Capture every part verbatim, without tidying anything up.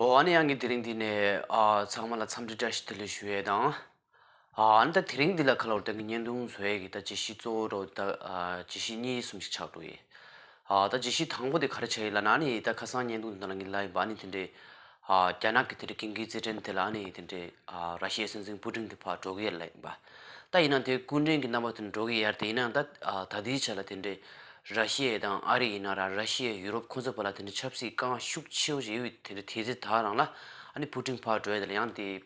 ཨོ་ཨ་ནི་ཡང་གི་དེ་རིང་འདི་ནས་ཨ་ཚང་མ་ལ་འཚམས་འདྲི་བཀྲ་ཤིས་བདེ་ལེགས་ཞུ་ཡས་དང་། ཨ་ཨ་ནི་ད་དེ་རིང་འདི་ལ་ཁ་ལོར་དེ་གི་བརྙན་ཐུང་བཟོ་ཡས་ཀྱི་ད་བརྗོད་གཞི་གཙོ་བོ་རོ་ད་ཨ་བརྗོད་གཞི་གཉིས་གསུམ་ཞིག་ཆགས་འགྲོ་ཡི། ཨ་ད་བརྗོད་གཞི་དང་པོ་དེ་ག་རེ་ཆགས་ཡི་ལབ་ན་ཨ་ནི་ད་ཁ་སང་བརྙན་ཐུང་འདི་ནང་ལ་ངས་ལབ་ཡིན་པ་ཨ་ནི་དེ་འདྲའི་ཨ་རྒྱ་ནག་གི་དེ་འདྲའི་ཀིང་ཀི་རྩེད་འགྲན་དེ་ལ་ཨ་ནི་དེ་འདྲའི་ཨ་ར་ཤི་ཡའི་སྲིད་འཛིན་པུ་ཏིན་དེ་ཕར་འགྲོ་གི་ཡོད་ལབ་ཡིན་པ། ད་ཡིན་ན་དེ་སྐུ་མགྲོན་གྱི་རྣམ་པ་དེ་འགྲོ་གི་ཡོད་རེད་དེ་ཡིན་ན་ད་ཨ་ད་ལྟའི་ཆ་ལ་དེ་འདྲའི་ར་ཤི་ཡ་དང་ཨ་རི་ཡིན་ན་ར་ར་ཤི་ཡ་ཡུ་རོབ་ཁོང་ཚོ་བར་ལ་དེ་འདྲའི་ཆབ་སྲིད་དཀའ་ངལ་ཤུགས་ཆེ་བོ་ཞིག་ཡོད་དེ་འདྲའི་དེ་ཚེ་ད་རང་ལ་ཨ་ནི་པུ་ཏིན་ཕར་འགྲོ་ཡ་དེ་ལ་ཡང་དེ་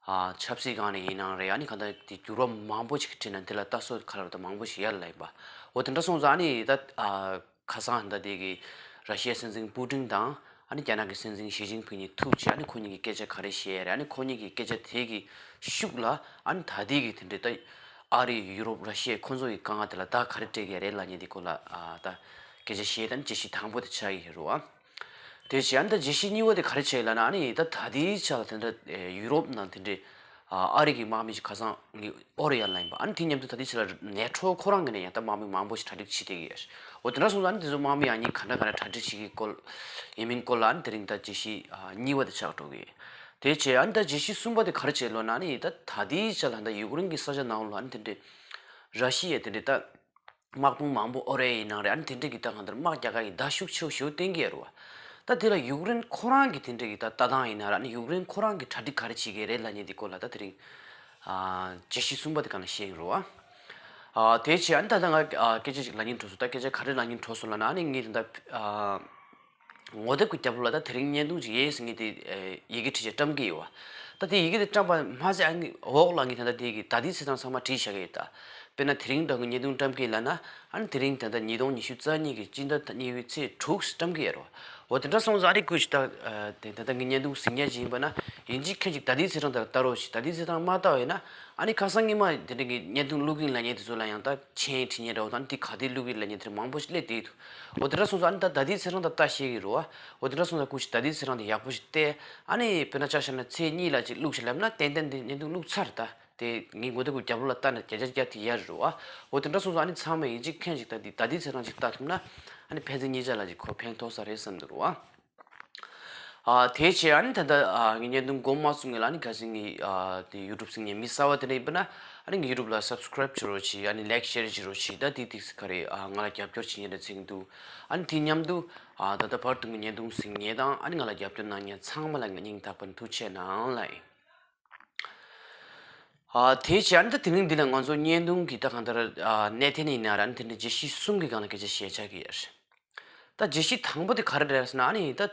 ཨ་ཆབ་སྲིད་སྒང་ནས་ཡིན་ནའང་རེད། ཨ་ནི་གང་ལྟར་དེ་འགྱུར་བ་མང་པོ་ཞིག་འཕྲད་ན་དེ་ལ་ལྟ་ཚོད་ཁ་ལར་ད་མང་པོ་ཞིག་ཡོད་ལབ་ཡིན་པ། འོ་དེ་འདྲ་སོང་ཙང་ཨ་ནི་ད་ཨ་ཁ་སང་ད་དེ་གི་ར་ཤི་ཡའི་སྲིད་འཛིན་པུ་ཏིན་དང་ཨ་ནི་རྒྱ་ནག་གི་སྲིད་འཛིན་ཞི་ཅིན་ཕིང་གཉིས་ཐུག་བྱས་ཨ་ནི་ཁོ་གཉིས་ཀྱིས་སྐད་ཆ་ག་རེ་བཤད་རེད། ཨ་ནི་ཁོ་གཉིས་ཀྱི་སྐད་ཆ་དེ་གི་ཤུགས་ལ་ཨ་ནི་ད་ལྟའི་གི་དེ་འདྲའི་ད་ཨ་རི་ཡུ་རོབ་ར་ཤི་ཡ་ཁོ་ཚོ་གི་དཀའ་ངལ་དེ་ལ་ད་ག་རེ་སྤྲད་ཀྱི་རེད་ལབ་མཁན་དེ་སྐོར་ལ་ཨ་ད་སྐད་ཆ་བཤད་ད་ནི་བརྗོད་གཞི་དང་པོ་དེ་ཆགས་ཀྱི་ཡོད་རེད་བ། དེ་བྱས་ཨ་ནི་ད་བརྗོད་གཞི་གཉིས་པ་དེ་ག་རེ་བྱས་ལབ་ན་ཨ་ནི་ད་ད་ལྟའི་ཆ་ལ་དེ་འདྲ་ཡུ་རོབ་ནང་དེ་འདྲའི་ཨ་རི་གི་དམག་མི་ཞིག་ཁ་སང་ངས་ཨོ་རེ་ཡར་ལ་ཡིན་པ། ཨ་ནི་དེ་མཉམ་དུ་ད་ལྟའི་ཆ་ལ་ནེ་ཊོ་ཁོ་རང་གི་ནས་ཡང་ད་དམག་མི་མང་པོ་ཞིག་གྲ་སྒྲིག་བྱེད་བསྡད་ཀྱི་ཡོད། འོ་དེ་འདྲ་སོང་ཙང་ཨ་ནི་དེ་ཚོ་དམག་མི་ཡང་གཉིས་ག་འདྲ་ག་འདྲ་གྲ་སྒྲིག་བྱེད་ཀྱི་སྐོར་ཡིན་མིན་སྐོར་ལ་ཨ་ནི་དེ་རིང་ད་བརྗོད་གཞི་ཨ་གཉིས་པ་དེ་ཆགས་འགྲོ་གི་ཡོད། དེ་བྱས་ཨ་ནི་ད་བརྗོད་གཞི་གསུམ་པ་དེ་ག་རེ་བྱས་ལབ་ན་ཨ་ནི་ད་ད་ལྟའི་ཆ་ལ་ད་ཡུཀ་རེན་གྱི་ས་ཆ་ནང་ལ་ཨ་ནི་དེ་འདྲའི་ར་ཤི་ཡ་དེ་འདྲའི་ད་དམག་དཔུང་མང་པོ་ཨོ་རེ་ཡིན་ནའང་རེད། ཨ་ནི་དེ་འདྲས་ཀྱི་ད་གང་ལྟར་དམག་རྒྱག་ག་ཡི་ད་ཤུགས་ཆེ་བོ་ཞེ་པོ་བསྟན་གྱི་ཡོད་རེད་བ། ད་དེ་ལ་ཡུཀ་རེན་ཁོ་རང་གི་དེ་འདྲས་ཀྱི་ད་ལྟ་སྟངས་ཡིན་ན་ར་ཨ་ནི་ཡུཀ་རེན་ཁོ་རང་གི་གྲ་སྒྲིག་ག་རེ་བྱེད་ཀྱི་རེད་ལབ་མཁན་དེ་སྐོར་ལ་ད་དེ་རིང་ཨ་བརྗོད་གཞི་གསུམ་པ་དེ་ག་ནས་བཤད་ཡིན་རེད་བ། ཨ་དེ་བྱས་ཨ་ནི་ད་ལྟ་ང་ཨ་སྐད་ཆ་ཞིག་ལབ་སྙིང་འདོད་སོང་། ད་སྐད་ཆ་ག་རེ་ལབ་སྙིང་འདོད་སོང་ལབ་ན་ཨ་ནི་ངས་ད་ལྟ་ཨ། ངོ་དེབ་ཀྱི་རྒྱབ་ལོགས་ལ་ད་དེ་རིང་བརྙན་ཐུང་ཅིག་ཡོད་ཟེར་ངས་དེ་ཡི་གེ་བྲིས་བྱས་བཀྲམ་གྱི་ཡོད་བ། ད་དེ་ཡི་གེ་དེ་བཀྲམ་པ་མ་ཟད་ཨ་ནི་འོག་ལ་ངས་ད་ལྟ་དེ་གི་ད་ལྟའི་ཚེས་གྲངས་ཚང་མ་བྲིས་བཞག་གི་ཡོད་ད། དཔེར་ན་དེ་རིང་ད་གི་བརྙན་ཐུང་བཀྲམ་གྱི་ལབ་ན་ཨ་ནི་དེ་རིང་ད་ལྟ་ཉིས་སྟོང་ཉི་ཤུ་རྩ་གཉིས་ཀྱི་སྤྱི་ཟླ་གཉིས་པའི་ཚེས་དྲུག་བཀྲམ་གྱི་ཡོད་རེད་བ། འོ་དེ་འདྲ་སོང་ཙང་ཨ་རི་ཀུ་ཅི་ད་དེ་ད་ལྟ་ངས་བརྙན་ཐུང་གཟིགས་མཁན་ཅིག་ཡིན་པ་ན་ཡིན་གཅིག་མཁྱེན་གཅིག་ད་ལྟའི་ཚེས་གྲངས་དེ་ལ་ལྟ་རོགས་ཞེས། ད་ལྟའི་ཚེས་གྲངས་མ་ལྟ་བ་ཡིན་ན་ཨ་ནི་ཁ་སང་ཉི་མ་དེ་འདྲ་གི་བརྙན་ཐུང་བླུག་གིན་ལབ་མཁན་དེ་ཚོ་ལ་ཡང་ད་མཆན་བྲིས་མཁན་འདྲ་བོ་དང་དེ་ག་དེ་བླུག་གིན་ལབ་མཁན་དེ་མང་པོ་ཞིག་སླེབས་བསྡད་འདུག་འོ་དེ་འདྲ་སོང་ཙང་ཨ་ནི་ད་ད་ལྟའི་ཚེས་གྲངས་ད་ལྟ་ཤེས་ཀྱི་རེད་བ། འོ་དེ་འདྲ་སོང་ཙང་སྐུ་མཁྱེན་ད་ལྟའི་ཚེས་གྲངས་དེ་ཡག་པོ་ཞིག་བལྟས། ཨ་ནི་དཔེར་ན་ཆ་བཞག་ན་ཚེས་གཉིས་ལ་ཅིག་བླུགས་ཤིག་ལབ་ན་ཏན་ཏན་དེ་བརྙན་ཐུང་བླུགས་ཚར་ད། དེ་ངའི་ངོ་དེབ་ཀྱི་རྒྱབ་ལོགས་ལ་ལྟ་ན་བརྒྱ་ཆ་བརྒྱ་དེ་ཡག་རེད་བ། འོ་དེ་འདྲ་སོང་ཙང་ཨ་ནི་ཚང་མས་ཡིན་གཅིག་མཁྱེན་གཅིག་ད་དེ་ད་ལྟའི་ཚེས་གྲངས་ཅིག་ལྟ་ཐུབ་ན་ཨ་ནི་ཕན་ཚུན་གཉིས་ཆ་ལ་ཅིག་ཁོ་ཕན་ཐོགས་ས་རེད་བསམ་འདུག་རེད་བ། ཨ་དེ་བྱས་ཨ་ནི་ད་ལྟ་ཨ་ངས་བརྙན་ཐུང་འགོ་མ་ཚུགས་སྔོན་ལ་ཨ་ནི་གལ་སྲིད་ངའི་ཨ་དེ་ཡུ་ཊུབ་གཟིགས་མཁན་མི་གསར་པ་དེ་འདྲ་ཡིན་པ་ན་ཨ་ནི་ངའི་ཡུ་ཊུབ་ལ་སབ་སི་ཀ་རེབ་བྱེད་རོགས་གྱིས། ཨ་ནི་ལའིག་ཤེར་བྱེད་རོགས་གྱིས། ད་དེ་ཏིག་ཙམ་ག་རེ་ཨ་ང་ལ་རྒྱབ་སྐྱོར་བྱེད་མཁན་འདྲ་མཚོན་གྱི་འདུག་ཨ་ནི་དེ་མཉམ་དུ་ཨ་ད་ལྟ་བར་དུ་ངའི་བརྙན་ཐུང་གཟིགས་མཁན་དང་ཨ་ནི་ང་ལ་རྒྱབ་སྐྱོར་གནང་མཁན་ཚང་མ་ལ་ངས་སྙིང་ཐག་པ་ནས་ཐུགས་རྗེ་གནང་ལབ་ཡིན། ཨ་དེ་བྱས་ཨ་ནི་ད་དེ་རིང་འདི་ལ་ང་ཚོ་བརྙན་ཐུང་གི་ད་གང་ལྟར་ཨ་གནད་དོན་ཡིན་ན་ར་ཨ་ནི་དེ་འདྲ་བརྗོད་གཞི་གསུམ་གྱི་སྒང་ལ་སྐད་ཆ་བཤད་བྱ་གི་ཡོད་རེད། ད་བརྗོད་གཞི་དང་པོ་དེ་ག་རེ་རེད་ཟེར་ན་ཨ་ནི་ད་ད་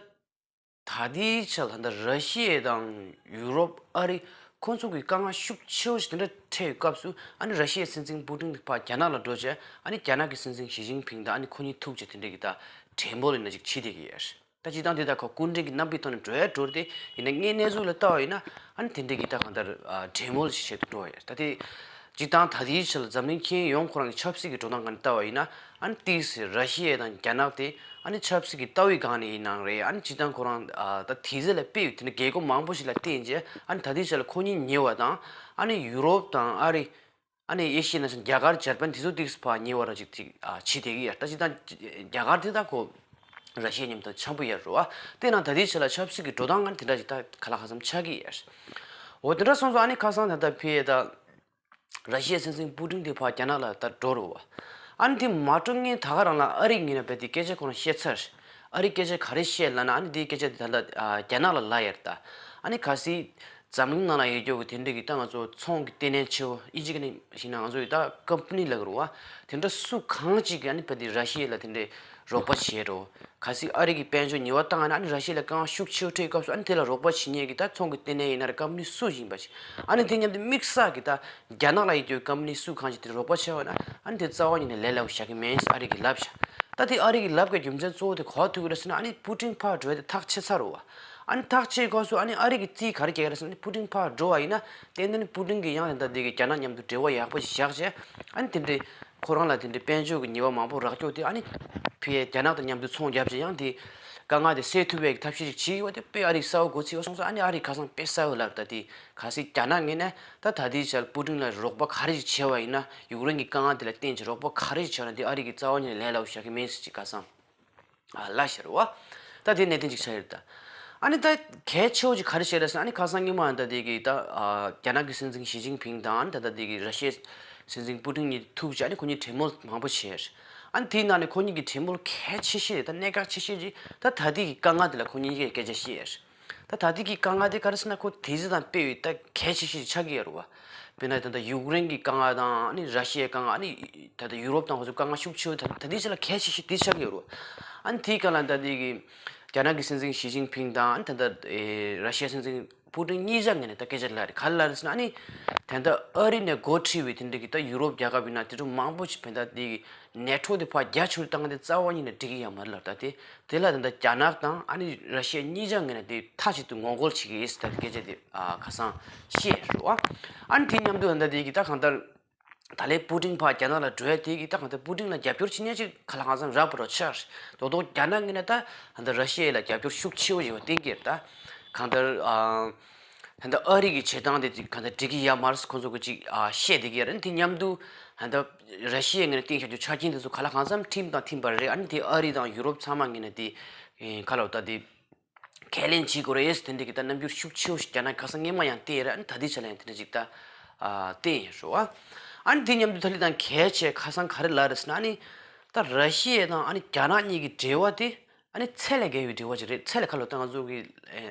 ལྟའི་ཆ་ལ་ད་ལྟ་ར་ཤི་ཡ་དང་ཡུ་རོབ་ཨ་རི་ཁོང་ཚོ་གི་དཀའ་ངལ་ཤུགས་ཆེ་བོ་ཞིག་དེ་འདྲ་འཕྲད་ཡོད་སྐབས་སུ་ཨ་ནི་ར་ཤི་ཡའི་སྲིད་འཛིན་པུ་ཏིན་ཕར་རྒྱ་ནག་ལ་འགྲོ་བྱས་ཨ་ནི་རྒྱ་ནག་གི་སྲིད་འཛིན་ཞི་ཅིན་ཕིང་དང་ཨ་ནི་ཁོ་གཉིས་ཐུག་བྱས་དེ་འདྲ་གི་ད་གྲོས་མོལ་ཡིན་ན་ཅིག་བྱེད་བསྡད་ཀྱི་ཡོད་རེད། ད་སྤྱིར་བཏང་དེ་ད་ཁོ་སྐུ་མགྲོན་གྱི་རྣམ་པའི་ཐོག་ནས་འགྲོ་ཡ་འགྲོ་རེད་དེ་ཡིན་ན་དངོས་གནས་གཟུགས་ལ་ལྟ་བ་ཡིན་ན་ཨ་ནི་དེ་འདྲས་ཀྱི་ད་གང་ལྟར་ཨ་གྲོས་མོལ་ཞིག་བྱེད་དུ་འགྲོ་བ་ཡོད་ད་དེ། སྤྱིར་བཏང་ད་ལྟའི་ཆ་ལ་འཛམ་གླིང་ཁྱོན་ཡོངས་ཁོ་རང་གི་ཆབ་སྲིད་ཀྱི་འགྲོ་སྟངས་སྒང་ནས་ལྟ་བ་ཡིན་ན་ཨ་ནི་ཏིག་ཙམ་ར་ཤི་ཡ་དང་རྒྱ་ནག་དེ་ཨ་ནི་ཆབ་སྲིད་ཀྱི་ལྟ་བའི་སྒང་ནས་ཡིན་ནའང་རེད། ཨ་ནི་སྤྱིར་བཏང་ཁོ་རང་ཨ་ད་དེ་ཚེ་ལ་དཔེ་ཡོད་དེ་འདྲ་རྒྱལ་ཁབ་མང་པོ་ཞིག་ལ་བརྟེན་རྗེས་ཨ་ནི་ད་ལྟའི་ཆ་ལ་ཁོ་གཉིས་ཉེ་བ་དང་ཨ་ནི་ཡུ་རོབ་དང་ཨ་རི། ཨ་ནི་ཨེ་ཤི་ཡ་ནང་བཞིན་རྒྱ་གར་འཇར་པན་དེ་ཚོ་ཏིག་ཙམ་ཕར་ཉེ་བ་ར་ཅིག་ཅིག་ཨ་བྱེད་བསྡད་ཀྱི་ཡོད། ད་སྤྱིར་བཏང་རྒྱ་གར་དེ་ད་ཁོ་ར་ཤི་ཡ་མཉམ་དུ་འཆམ་པོ་ཡོད་རེད་བ། དེ་ནང་ད་ལྟའི་ཆ་ལ་ཆབ་སྲིད་ཀྱི་འགྲོ་སྟངས་ང་དེ་འདྲ་ཅིག་ད་ག་ལ་གང་འཚམ་ཆགས་ཀྱི་ཡོད། འོ་དེ་འདྲ་སོང་ཙང་ཨ་ནི་ཁ་སང་ད་ལྟ་ཕི་ཡ་ད་ར་ཤི་ཡའི་སྲིད་འཛིན་པུ་ཏིན་དེ་ཕར་རྒྱ་ནག་ལ་ད་འགྲོ་རེད་བ། ཨ་ནི་དེ་མ་འགྲོ་སྔོན་ད་ག་རང་ལ་ཨ་རི་ངོས་ནས་རྦད་དེ་སྐད་ཆ་ཁོ་རང་བཤད་ཚར། ཨ་རི་སྐད་ཆ་ག་རེ་བཤད་ལབ་ན་ཨ་ནི་དེའི་སྐད་ཆ་དེ་ད་ལྟ་ཨ་རྒྱ་ནག་ལ་ལབ་ཡོད་རེད་ད། ཨ་ནི་གལ་སྲིད་འཛམ་གླིང་ནང་ལ་ཡོད་རྒྱུ་གི་དེ་འདྲ་གི་ད་ང་ཚོ་ཚོང་གི་ལྟེ་གནས་ཆེ་བོ་ཨིན་ཇི་སྐད་ནས་བཤད་ན་ང་ཚོ་ཡི་ད་ཀམ་པ་ནི་ལབ་ཀྱི་རེད་བ། དེ་འདྲ་སུ་གང་ཅིག་གིས་ཨ་ནི་རྦད་དེ་ར་ཤི་ཡ་ལ་དེ་འདྲའི་རོགས་པ་བྱེད་རོགས། གལ་སྲིད་ཨ་རི་གི་དཔལ་འབྱོར་ཉེས་པ་བཏང་ཡ་ན་ཨ་ནི་ར་ཤི་ཡ་ལ་དཀའ་ངལ་ཤུགས་ཆེ་བོ་འཕྲད་སྐབས་སུ་ཨ་ནི་དེ་ལ་རོགས་པ་བྱེད་མཁན་གྱི་ད་ཚོང་གི་ལྟེ་གནས་ཡིན་ན་རེད་ཀམ་པ་ནི་སུ་ཡིན་པ་ཞིག་ཨ་ནི་དེ་མཉམ་དུ་དམིགས་བསལ་གྱི་ད་རྒྱ་ནག་ལ་ཡོད་རྒྱུ་ཀམ་པ་ནི་སུ་གང་ཞིག་དེ་རོགས་པ་བྱས་པ་ན་ཨ་ནི་དེ་རྩ་བ་ཉིད་ནས་ལས་སླ་བོ་བཞག་གི་མིན་ཨ་རི་གིས་ལབ་བཞག་ད་དེ་ཨ་རི་གིས་ལབ་དགོས་རྒྱུ་མཚན་གཙོ་བོ་དེ་ག་པར་ཐུག་གི་རེད་ཟེར་ན་ཨ་ནི་པུ་ཏིན་ཕར་འགྲོ་ཡ་དེ་ཐག་ཆོད་ཚར་རེད་བ། ཨ་ནི་ཐག་ཆོད་སྐབས་སུ་ཨ་ནི་ཨ་རི་གིས་རྩིས་ག་རེ་རྒྱག་གི་རེད་ཟེར་ན་ཨ་ནི་པུ་ཏིན་ཕར་འགྲོ་བ་ཡིན་ན་ཏན་ཏན་པུ་ཏིན་གིས་ཡང་དེ་འདྲ་དེ་གི་རྒྱ་ནག་མཉམ་དུ་འབྲེལ་བ་ཡག་པོ་ཞིག་བཞག་བྱས་ཨ་ནི་དེ་འདྲའི་ཁོ་རང་ལ་དེ་འདྲའི་དཔལ་འབྱོར་གྱི་ཉེས་པ་མང་པོ་རག་རྒྱུ་དེ་ཨ་ནི་ཕི་རྒྱ་ནག་དང་མཉམ་དུ་ཚོང་བརྒྱབ་བྱས་ཡང་དེ་དཀའ་ངལ་དེ་སེལ་ཐུབ་པའི་ཐབས་ཤེས་ཅིག་བྱེད་ཀྱི་ཡོད་པ་དེ་དཔེ་ཨ་རི་གསལ་པོ་གོ་ཚོད་པ་སོང་ཙང་ཨ་ནི་ཨ་རི་ཁ་སང་དཔེ་གསལ་པོ་ལབ་ད་དེ་གལ་སྲིད་རྒྱ་ནག་ངོས་ནས་ད་ད་ལྟའི་ཆར་པུ་ཏིན་ལ་རོགས་པ་ག་རེ་ཞིག་བྱས་པ་ཡིན་ན་ཡུཀ་རེན་གྱི་དཀའ་ངལ་དེ་ལ་བརྟེན་བྱས་རོགས་པ་ག་རེ་ཞིག་བྱས་ན་དེ་ཨ་རི་གིས་རྩ་བ་ཉིད་ནས་ལས་སླ་པོ་བཞག་གི་མིན་ཟེར་ཅིག་ཁ་སང་ཨ་ལབ་བཞག་རེད་བ། ད་དེ་གནད་དོན་ཅིག་ཆགས་ཡོད་རེད་ད། ཨ་ནི་ད་གལ་ཆེ་བོ་ཅིག་ག་རེ་བཤད་རེད་ཟེར་ན། ཨ་ནི་ཁ་སང་ཉི་མ་ད་དེ་གི་ད་ཨ་རྒྱ་ནག་གི་སྲིད་འཛིན་ཞི་ཅིན་ཕིང་དང་། ཨ་ནི་ད་ད་དེ་གི་ར་ཤི་ཡའི་སྲིད་འཛིན་པུ་ཏིན་གཉིས་ཐུག་བྱས། ཨ་ནི་ཁོ་གཉིས་གྲོས་མོལ་མང་པོ་བྱས། ཨ་ནི་དེའི་ནང་ནས་ཁོ་གཉིས་ཀྱི་གྲོས་མོལ་གལ་ཆེ་ཤོས་དང་གནད་འགག་ཆེ་ཤོས་ཅིག་ད་ད་ལྟའི་གི་དཀའ་ངལ་དེ་ལ་ཁོ་གཉིས་ཀྱིས་སྐད་ཆ་བཤད། ད་ད་ལྟའི་གི་དཀའ་ངལ་དེ་ག་རེ་ཟེར་ན། ཁོ་དེ་ཚོ་དང་དཔེ་བའི་ད་གལ་ཆེ་ཤོས་ཆགས་ཀྱི་ཡོད་རེད་བ། དཔེར་ན་ད་ལྟ་ཡུཀ་རེན་གྱི་དཀའ་ངལ་དང་། ཨ་ནི་ར་ཤི་ཡའི་དཀའ་ངལ། ཨ་ནི་ད་ལྟ་ཡུ་རོབ་དང་ཁོ་ཚོའི་དཀའ་ངལ་ཤུགས་ཆེ་བོ་ད་ད་ལྟའི་ཆ་ལ་གལ་ཆེ་ཤོས་དེ་ཆགས་ཀྱི་ཡོད་རེད་བ། ཨ་ནི་དེའི་སྒང་ལ་ད་ལྟའི་གི་རྒྱ་ནག་གི་སྲིད་འཛིན་ཞི་ཅིན་ཕིང་དང་། ཨ་ནི་ད་ལྟ་ཨེ་ར་ཤི་ཡའི་སྲིད་འཛིན་པུ་ཏིན་གཉིས་ཆ་ངོས་ནས་ད་སྐད་ཆ་ལབ་རེད། ག་རེ་ལབ་རེད་ཟེར་ན། ཨ་ནི་ད་ལྟ་ཨ་རི་ནས་འགོ་ཁྲིད་པའི་དེ་འདྲ་གི་ད་ཡུ་རོབ་རྒྱལ་ཁབ་ཡིན་ན་དེ་ཚོ་མང་པོ་ཞིག་བས་ད་དེ་གི་ནེ་ཊོ་དེ་ཕར་རྒྱ་ཆེར་བཏང་སྟེ་རྩ་བ་ཉིད་ནས་འགྲིག་གི་ཡོད་མ་རེད་ལབ། ད་དེ་དེ་ལ་ད་ལྟ་རྒྱ་ནག་དང་ཨ་ནི་ར་ཤི་ཡ་གཉིས་ཆ་ངོས་ནས་དེ་མཐའ་གཅིག་ཏུ་ངོ་རྒོལ་བྱེད་ཀྱི་ཡིན་ཟེར་ད་སྐད་ཆ་དེ་ཨ་ཁ་སང་བཤད་རེད་བ། ཨ་ནི་དེ་མཉམ་དུ་ད་ལྟ་དེ་གི་ད་གང་ལྟར་ད་ལན་པུ་ཏིན་ཕར་རྒྱ་ནག་ལ་འགྲོ་ཡ་དེ་གི་ད་གང་ལྟར་པུ་ཏིན་ལ་རྒྱབ་སྐྱོར་བྱེད་མཁན་ཅིག་ཁ་ལ་ཧང་སང་རག་པ་རོ་ཆགས། རྡོག་རྡོག་རྒྱ་ནག་ངོས་ནས་ད་ད་ལྟ་ར་ཤི་ཡ་ལ་རྒྱབ་སྐྱོར་ཤུགས་ཆེ་བོ་ཡོད་པ་བསྟན་གྱི་རེད། ད་གང་ལྟར་ཨ། ད་ལྟ་ཨ་རི་གི་བྱེད་སྟངས་དེ་གང་ལྟར་འགྲིག་གི་ཡོད་མ་རེད་ཁོང་ཚོ་གི་ཅིག་ཨ་བཤད་བསྡད་ཀྱི་ཡོད་རེད། དེ་མཉམ་དུ་ད་ལྟ་ར་ཤི་ཡའི་ངོས་ནས་བཏིང་བཞག་རྒྱུ་ཆ་རྐྱེན་དེ་ཚོ་ཁ་ལ་ཧང་སང་ཁྲིམས་དང་མཐུན་པ་རེད། ཨ་ནི་དེ་ཨ་རི་དང་ཡུ་རོབ་ཚང་མ་ངོས་ནས་དེ་ཁ་ལོ་ད་དེ་ཁས་ལེན་བྱེད་དགོས་རེད། དེ་འདྲ་གི་ད་རྣམ་འགྱུར་ཤུགས་ཆེ་བོ་ཞིག་རྒྱ་ནག་ཁ་སང་སྔོན་མ་ཡང་བསྟན་ཡོད་རེད། ཨ་ནི་ད་ལྟའི་ཆ་ལ་ཡང་དེ་འདྲ་ཅིག་ད་ཨ་བསྟན་ཡོད་རེད་བ། ཨ་ནི་དེ་མཉམ་དུ་ད་ལྟ་དང་གལ་ཆེ་ཁ་སང་ག་རེ་ལབ་རེད་ཟེར་ན། ཨ་ནི་ད་ར་ཤི་ཡ་དང་ཨ་ནི་རྒྱ་ནག་གཉིས་ཀྱི་འབྲེལ་བ་དེ་ཨ་ནི་ཚད་ལས་བརྒལ་བའི་འབྲེལ་བ་ཅིག་རེད། ཚད་ལས་ཁ་ལོ་ད་ང་ཚོ་གི་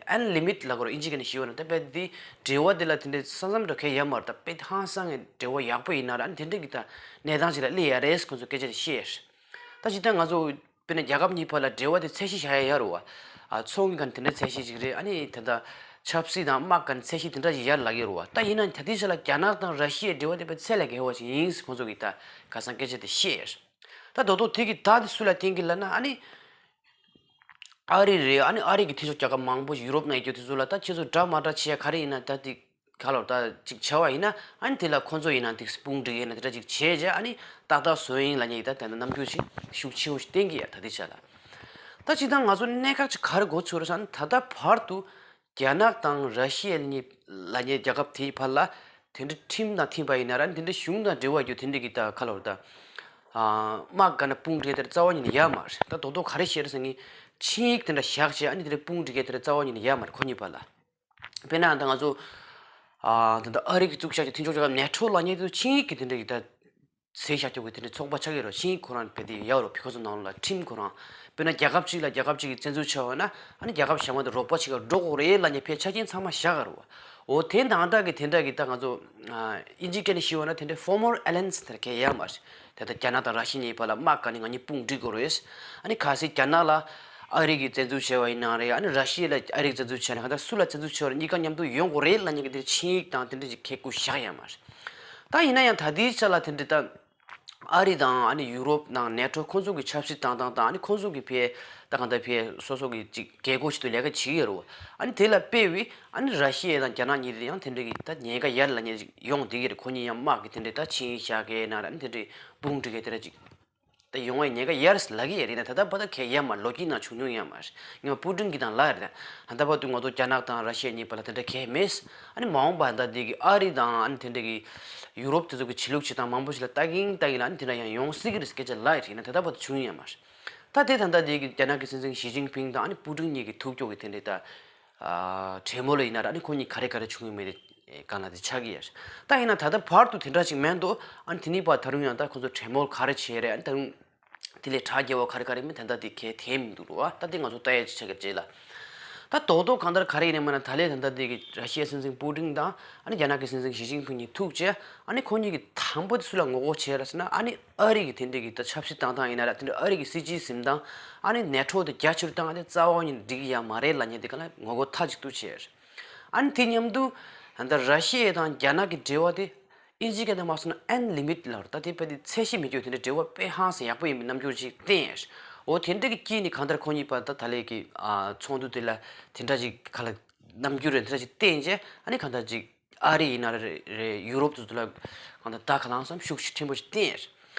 ཨན་ལི་མིཊ་ལབ་དགོས་རེད། ཨིན་ཇི་སྐད་ནས་ཞུས་པ་ན། ད་དཔེ་འདི་འབྲེལ་བ་འདི་ལ་དེ་འདྲའི་ས་མཚམས་འདྲ་གང་ཡང་ཡོད་མ་རེད། ད་དཔེ་ཧང་སང་གི་འབྲེལ་བ་ཡག་པོ་ཡིན་ན་ར། ཨ་ནི་དེ་འདྲ་གི་ད་གནས་སྟངས་ཅིག་ལ་སླེབས་ཡ་རེད་ཁོང་ཚོ་སྐད་ཆ་དེ་བཤད་ཡ་རེད། ད་ཇི་ལྟར་ང་ཚོ་དཔེར་ན་རྒྱལ་ཁབ་གཉིས་བར་ལ་འབྲེལ་བ་དེ་ཚད་གཞི་བཞག་ཡ་ཡོད་རེད་བ། ཨ་ཚོང་གི་སྒང་དེ་འདྲ་ཚད་གཞི་ཅིག་རེད། ཨ་ནི་ད་ལྟ་ཆབ་སྲིད་དང་དམག་སྒང་ཚད་གཞི་དེ་འདྲ་ཅིག་ཡོད་ལབ་ཀྱི་ཡོད་རེད་བ། ད་ཡིན་ན་ད་ལྟའི་ཆ་ལ་རྒྱ་ནག་དང་ར་ཤི་ཡའི་འབྲེལ་བ་དེ་དཔེ་ཚད་ལས་བརྒལ་བ་ཞིག་ཡིན་ཟེར་ཁོང་ཚོ་གིས་ད་ཁ་སང་སྐད་ཆ་དེ་བཤད་ཡོད་རེད། ད་རྡོག་རྡོག་དེ་གི་ད་དེ་སུ་ལ་བརྟེན་གྱི་ལབ་ན། ཨ་ནི་ཨ་རི་རེད། ཨ་ནི་ཨ་རི་གི་འཐུས་ཤོར་རྒྱལ་ཁབ་མང་པོ་ཞིག་ཡུ་རོབ་ནང་ཡོད་རྒྱུ་དེ་ཚོ་ལ་ད་ཁྱེད་ཚོ་འདྲ་མ་འདྲ་བྱེད་ཡ་ག་རེ་ཡིན་ན། ད་དེ་ག་ལོར་ད་ཅིག་བྱ་བ་ཡིན་ན། ཨ་ནི་དེ་ལ་ཁོང་ཚོ་ཡིན་ན་དེ་དཔུང་སྒྲིག་ཡིན་ན་དེ་འདྲ་ཅིག་བྱས་རྗེས། ཨ་ནི་ཏག་ཏག་བཟོ་ཡིན་ལབ་མཁན་ཡིན། ད་དེ་འདྲ་རྣམ་འགྱུར་ཞིག་ཤུགས་ཆེ་བོ་ཞིག་བསྟན་གྱི་ཡོད་ད་ལྟའི་ཆ་ལ། ད་སྤྱིར་བཏང་ང་ཚོ་གནད་འགག་ཅིག་ག་རེ་གོ་ཚོད་རེད་ཟེར་ན། ད་ལྟ་བར་དུ་རྒྱ་ནག་དང་ར་ཤི་ཡ་གཉིས་ལབ་མཁན་རྒྱལ་ཁབ་དེའི་བར་ལ་དེ་འདྲའི་ཁྲིམས་དང་མཐུན་པ་ཡིན་ན་ར། དེ་འདྲའི་གཞུང་དང་འབྲེལ་བ་རྒྱུ་དེ་འདྲའི་གི་ད་ག་ལོར་ད་ཨ་དམག་སྒང་ནས་དཔུང་སྒྲིག་དེ་རྩ་བ་ཉིད་ནས་ཡོད་མ་རེད། ད་རྡོག་རྡོག་ག་རེ་བཤད་རེད་ཟེར་ན། ཆིངས་ཡིག་དེ་འདྲ་བཞག་བྱས། ཨ་ནི་དེ་འདྲའི་དཔུང་སྒྲིག་མཁན་དེ་འདྲ་རྩ་བ་ཉིད་ནས་ཡོད་མ་རེད་ཁོ་གཉིས་བར་ལ། དཔེར་ན་ད་ང་ཚོ་ཨ་ད་ལྟ་ཨ་རི་གིས་བཙུགས་བཞག་རྒྱུ་མཐུན་ཕྱོགས་རྒྱལ་ཁབ་ནེ་ཊོ་ལབ་མཁན་དེ་ཆིངས་ཡིག་གི་དེ་འདྲ་གི་ད་ཟེར་བཞག་རྒྱུ་གི་དེ་འདྲའི་ཚོགས་པ་ཆགས་ཀྱི་ཡོད་རེད། ཆིངས་ཡིག་ཁོ་རང་རྦད་དེ་ཡོད་རེད། ཁོ་ཚོ་ནང་ལ་ཁྲིམས་ཁོ་རང་། དཔེར་ན་རྒྱལ་ཁབ་གཅིག་ལ་རྒྱལ་ཁབ་གཅིག་གིས་བཙན་འཛུལ་བྱས་པ་ན། ཨ་ནི་རྒྱལ་ཁབ་གཞན་པ་དེ་རོགས་པ་བྱེད་ག་འགྲོ་དགོས་རེད་ལབ་མཁན་ཕལ་ཆ་རྐྱེན་ཚང་མ་བཞག་གི་རེད་བ། འོ་དེ་ནང་འདྲ་གི་དེ་འདྲ་གི་ད་ང་ཚོ་ཨ་ཨིན་ཇིའི་སྐད་ནས་ཞུས་པ་ན་དེ་འདྲའི་ཕོར་མལ་ཨེ་ལི་ཡན་སི་དེ་འདྲ་གང་ཡང་ཡོད་མ་རེད། དེ་ལྟར་རྒྱ་ནག་དང་ར་ཤི་ཡ་གཉིས་བར་ལ་དམག་སྒང་ནས་ང་གཉིས་དཔུང་སྒྲིག་དགོས་རེད། ཨ་ནི་གལ་སྲིད་རྒྱ་ནག་ལ་ཨ་རི་གིས་བཙན་འཛུལ་བྱས་པ་ཡིན་ན་རེད། ཨ་ནི་ར་ཤི་ཡ་ལ་ཨ་རི་གིས་བཙན་འཛུལ་བྱས་ན་གང་ལྟར་སུ་ལ་བཙན་འཛུལ་བྱས་པ་རེད། གཉིས་ཀ་མཉམ་དུ་ཡོང་དགོས་རེད་ལབ་མཁན་གྱི་དེ་ཆིངས་ཡིག་དང་དེ་འདྲ་ཅིག་ཁ་ཁུ་བཞག་ཡོད་མ་རེད། ད་ཡིན་ན་ཡང་ད་ལྟའི་ཆ་ལ་དེ་འདྲ་ད་ཨ་རི་དང་ཨ་ནི་ཡུ་རོབ་ནང་ནེ་ཊོ་ཁོང་ཚོ་གི་ཆབ་སྲིད་བཏང་སྟངས་དང་། ཨ་ནི་ཁོང་ཚོ་གི་ཕར་ད་གང་ལྟར་ཕར་སོ་སོ་གི་ཅིག་རྒྱལ་སྒོ་ཞིག་ཏུ་ལས་ཀ་བྱེད་ཀྱི་ཡོད་རེད་བ། ཨ་ནི་དེ་ལ་དཔེ་བའི་ཨ་ནི་ར་ཤི་ཡ་དང་རྒྱ་ནག་གཉིས་དེ་ཡང་དེ་འདྲ་གི་ད་ཉེན་ཁ་ཡོད་ལབ་མཁན་ཅིག་ཡོང་བསྡད་ཀྱི་རེད། ཁོ་གཉིས་ཡང་དམག་གི་དེ་འདྲ་ད་ཆིངས་ཡིག་བཞག་མཁན་ན་ར། ཨ་ནི་དེ་འདྲའི་དཔུང་སྒྲིག་མཁན་དེ་འདྲ་ཅིག་ད་ཡོང་བའི་ཉེན་ཁ་ཡོད་རེད་ལབ་ཀྱི་ཡོད་རེད། ད་ད་ལྟ་བར་དུ་གང་ཡང་ཡོད་མ་རེད། ལོ་རྒྱུས་ནང་བྱུང་མྱོང་ཡོད་མ་རེད། ངས་པུ་ཏིན་གྱིས་ད་ལབ་ཡོད་རེད། ད་ལྟ་བར་དུ་ང་ཚོ་རྒྱ་ནག་དང་ར་ཤི་ཡ་གཉིས་བར་ལ་དེ་འདྲ་གང་ཡང་མེད། ཨ་ནི་མ་འོངས་པ་ད་འདི་གི་ཨ་རི་དང་ཨ་ནི་དེ་འདྲ་གི་ཡུ་རོབ་དེ་ཚོ་གི་ཆོས་ལུགས་བྱེད་སྟངས་མང་པོ་ཞིག་ལ་ལྟ་གིན་ལྟ་གིན་ལ། ཨ་ནི་དེ་འདྲ་ཡང་ཡོང་སྲིད་ཀྱི་རེད་སྐད་ཆ་ལབ་ཡོད་རེད། ཡིན་ན་ད་ལྟ་བར་དུ་བྱུང་ཡོད་མ་རེད། ད་དེ་ད་ལྟ་འདི་གི་རྒྱ་ནག་གི་སྲིད་འཛིན་ཞི་ཅིན་ཕིང་དང་ཨ་ནི་པུ་ཏིན་གཉིས་ཀྱི་ཐུག་ཕྱོགས་ཀྱི་དེ་འདྲའི་ད་ཨ་གྲོས་མོལ་ཡིན་ན་ར། ཨ་ནི་ཁོ་གཉིས་ག་རེ་ག་རེ་བྱུང་ཡོད་མེད་དེ་གང་ལ་དེ་ཆགས་ཀྱི་ཡོད་རེད། ད་ཡིན་ན་ད་ལྟ་བར་དུ་དེ་འདྲ་ཅིག་མེད་འདུག་ཨ་ནི་དེ་ནས་ཕར་ད་རུང་ཡང་ད་ཁོ་ཚོ་གྲོས་མོལ་ག་རེ་བྱས་རེད། ཨ་ནི་ད་རུང་དེ་ལས་གྲ་རྒྱས་པ་ག་རེ་ག་རེ་མིན་ད་ལྟ་དེ་གས་དེ་མི་འདུག་རོ། ཨ་ད་དེ་ང་ཚོ་ལྟ་ཡ་ཅིག་ཆགས་ཀྱི་རེད་ལ། ད་རྡོག་རྡོག་གང་ལྟར་ག་རེ་ཡིན་ནའི་མིན་ན། ད་ལས་ད་ལྟ་དེ་གི་ར་ཤི་ཡའི་སྲིད་འཛིན་པུ་ཏིན་དང་ཨ་ནི་རྒྱ་ནག་གི་སྲིད་འཛིན་ཞི་ཅིན་ཕིང་གཉིས་ཐུག་བྱས། ཨ་ནི་ཁོ་གཉིས་ཀྱི་དང་པོ་དེ་སུ་ལ་ངོ་རྒོལ་བྱས་རེད་ཟེར་ན། ཨ་ནི་ཨ་རི་གི་དེ་འདྲ་གི་ད་ཆབ་སྲིད་བཏང་སྟངས་ཡིན་ན་ར། དེ་འདྲ་ཨ་རི་གི་སྲིད་སྤྱིའི་འཛིན་སྟངས། ཨ་ནི་ནེ་ཊོ་དེ་རྒྱ་ཆེར་བཏང་སྟེ་རྩ་བ་ཉིད་ནས་འགྲིག་གི་ཡོད་མ་རེད་ལབ་མཁན་དེ་ག་ལ་ངོ་རྒོལ་མཐའ་གཅིག་ཏུ་བྱས། ཨ་ནི་དེ་མཉམ་དུ་ད་ལྟ་ར་ཤི་ཡ་དང་རྒྱ་ནག་གི་འབྲེལ་བ་དེ་ཨིན་ཇི་སྐད་ནང་མ་སོང་ན་ཨན་ལི་མིཊ་ལབ་རེད། ད་དེ་དཔེ་དེ་ཚད་གཞི་མེད་རྒྱུ་དེ་འདྲའི་འབྲེལ་བ་དཔེ་ཧང་སང་ཡག་པོ་ཡིན་པའི་རྣམ་འགྱུར་ཅིག་བསྟན། འོ་དེ་འདྲ་གི་དཀྱིལ་ནས་གང་ལྟར་ཁོ་གཉིས་བར་ད་ད་ལས་ཀྱི་ཨ་ཚོགས་འདུ་དེ་ལ་དེ་འདྲ་ཅིག་ག་ལ་རྣམ་འགྱུར་རེ་དེ་འདྲ་ཅིག་བསྟན་རྗེས། ཨ་ནི་གང་ལྟར་ཅིག་ཨ་རི་ཡིན་ན་རེ་རེ། ཡུ་རོབ་དེ་ཚོ་ལ་གང་ལྟར་ད་ག་ལ་ཧང་སང་ཤུགས་ཆེན་པོ་ཞིག་བསྟན།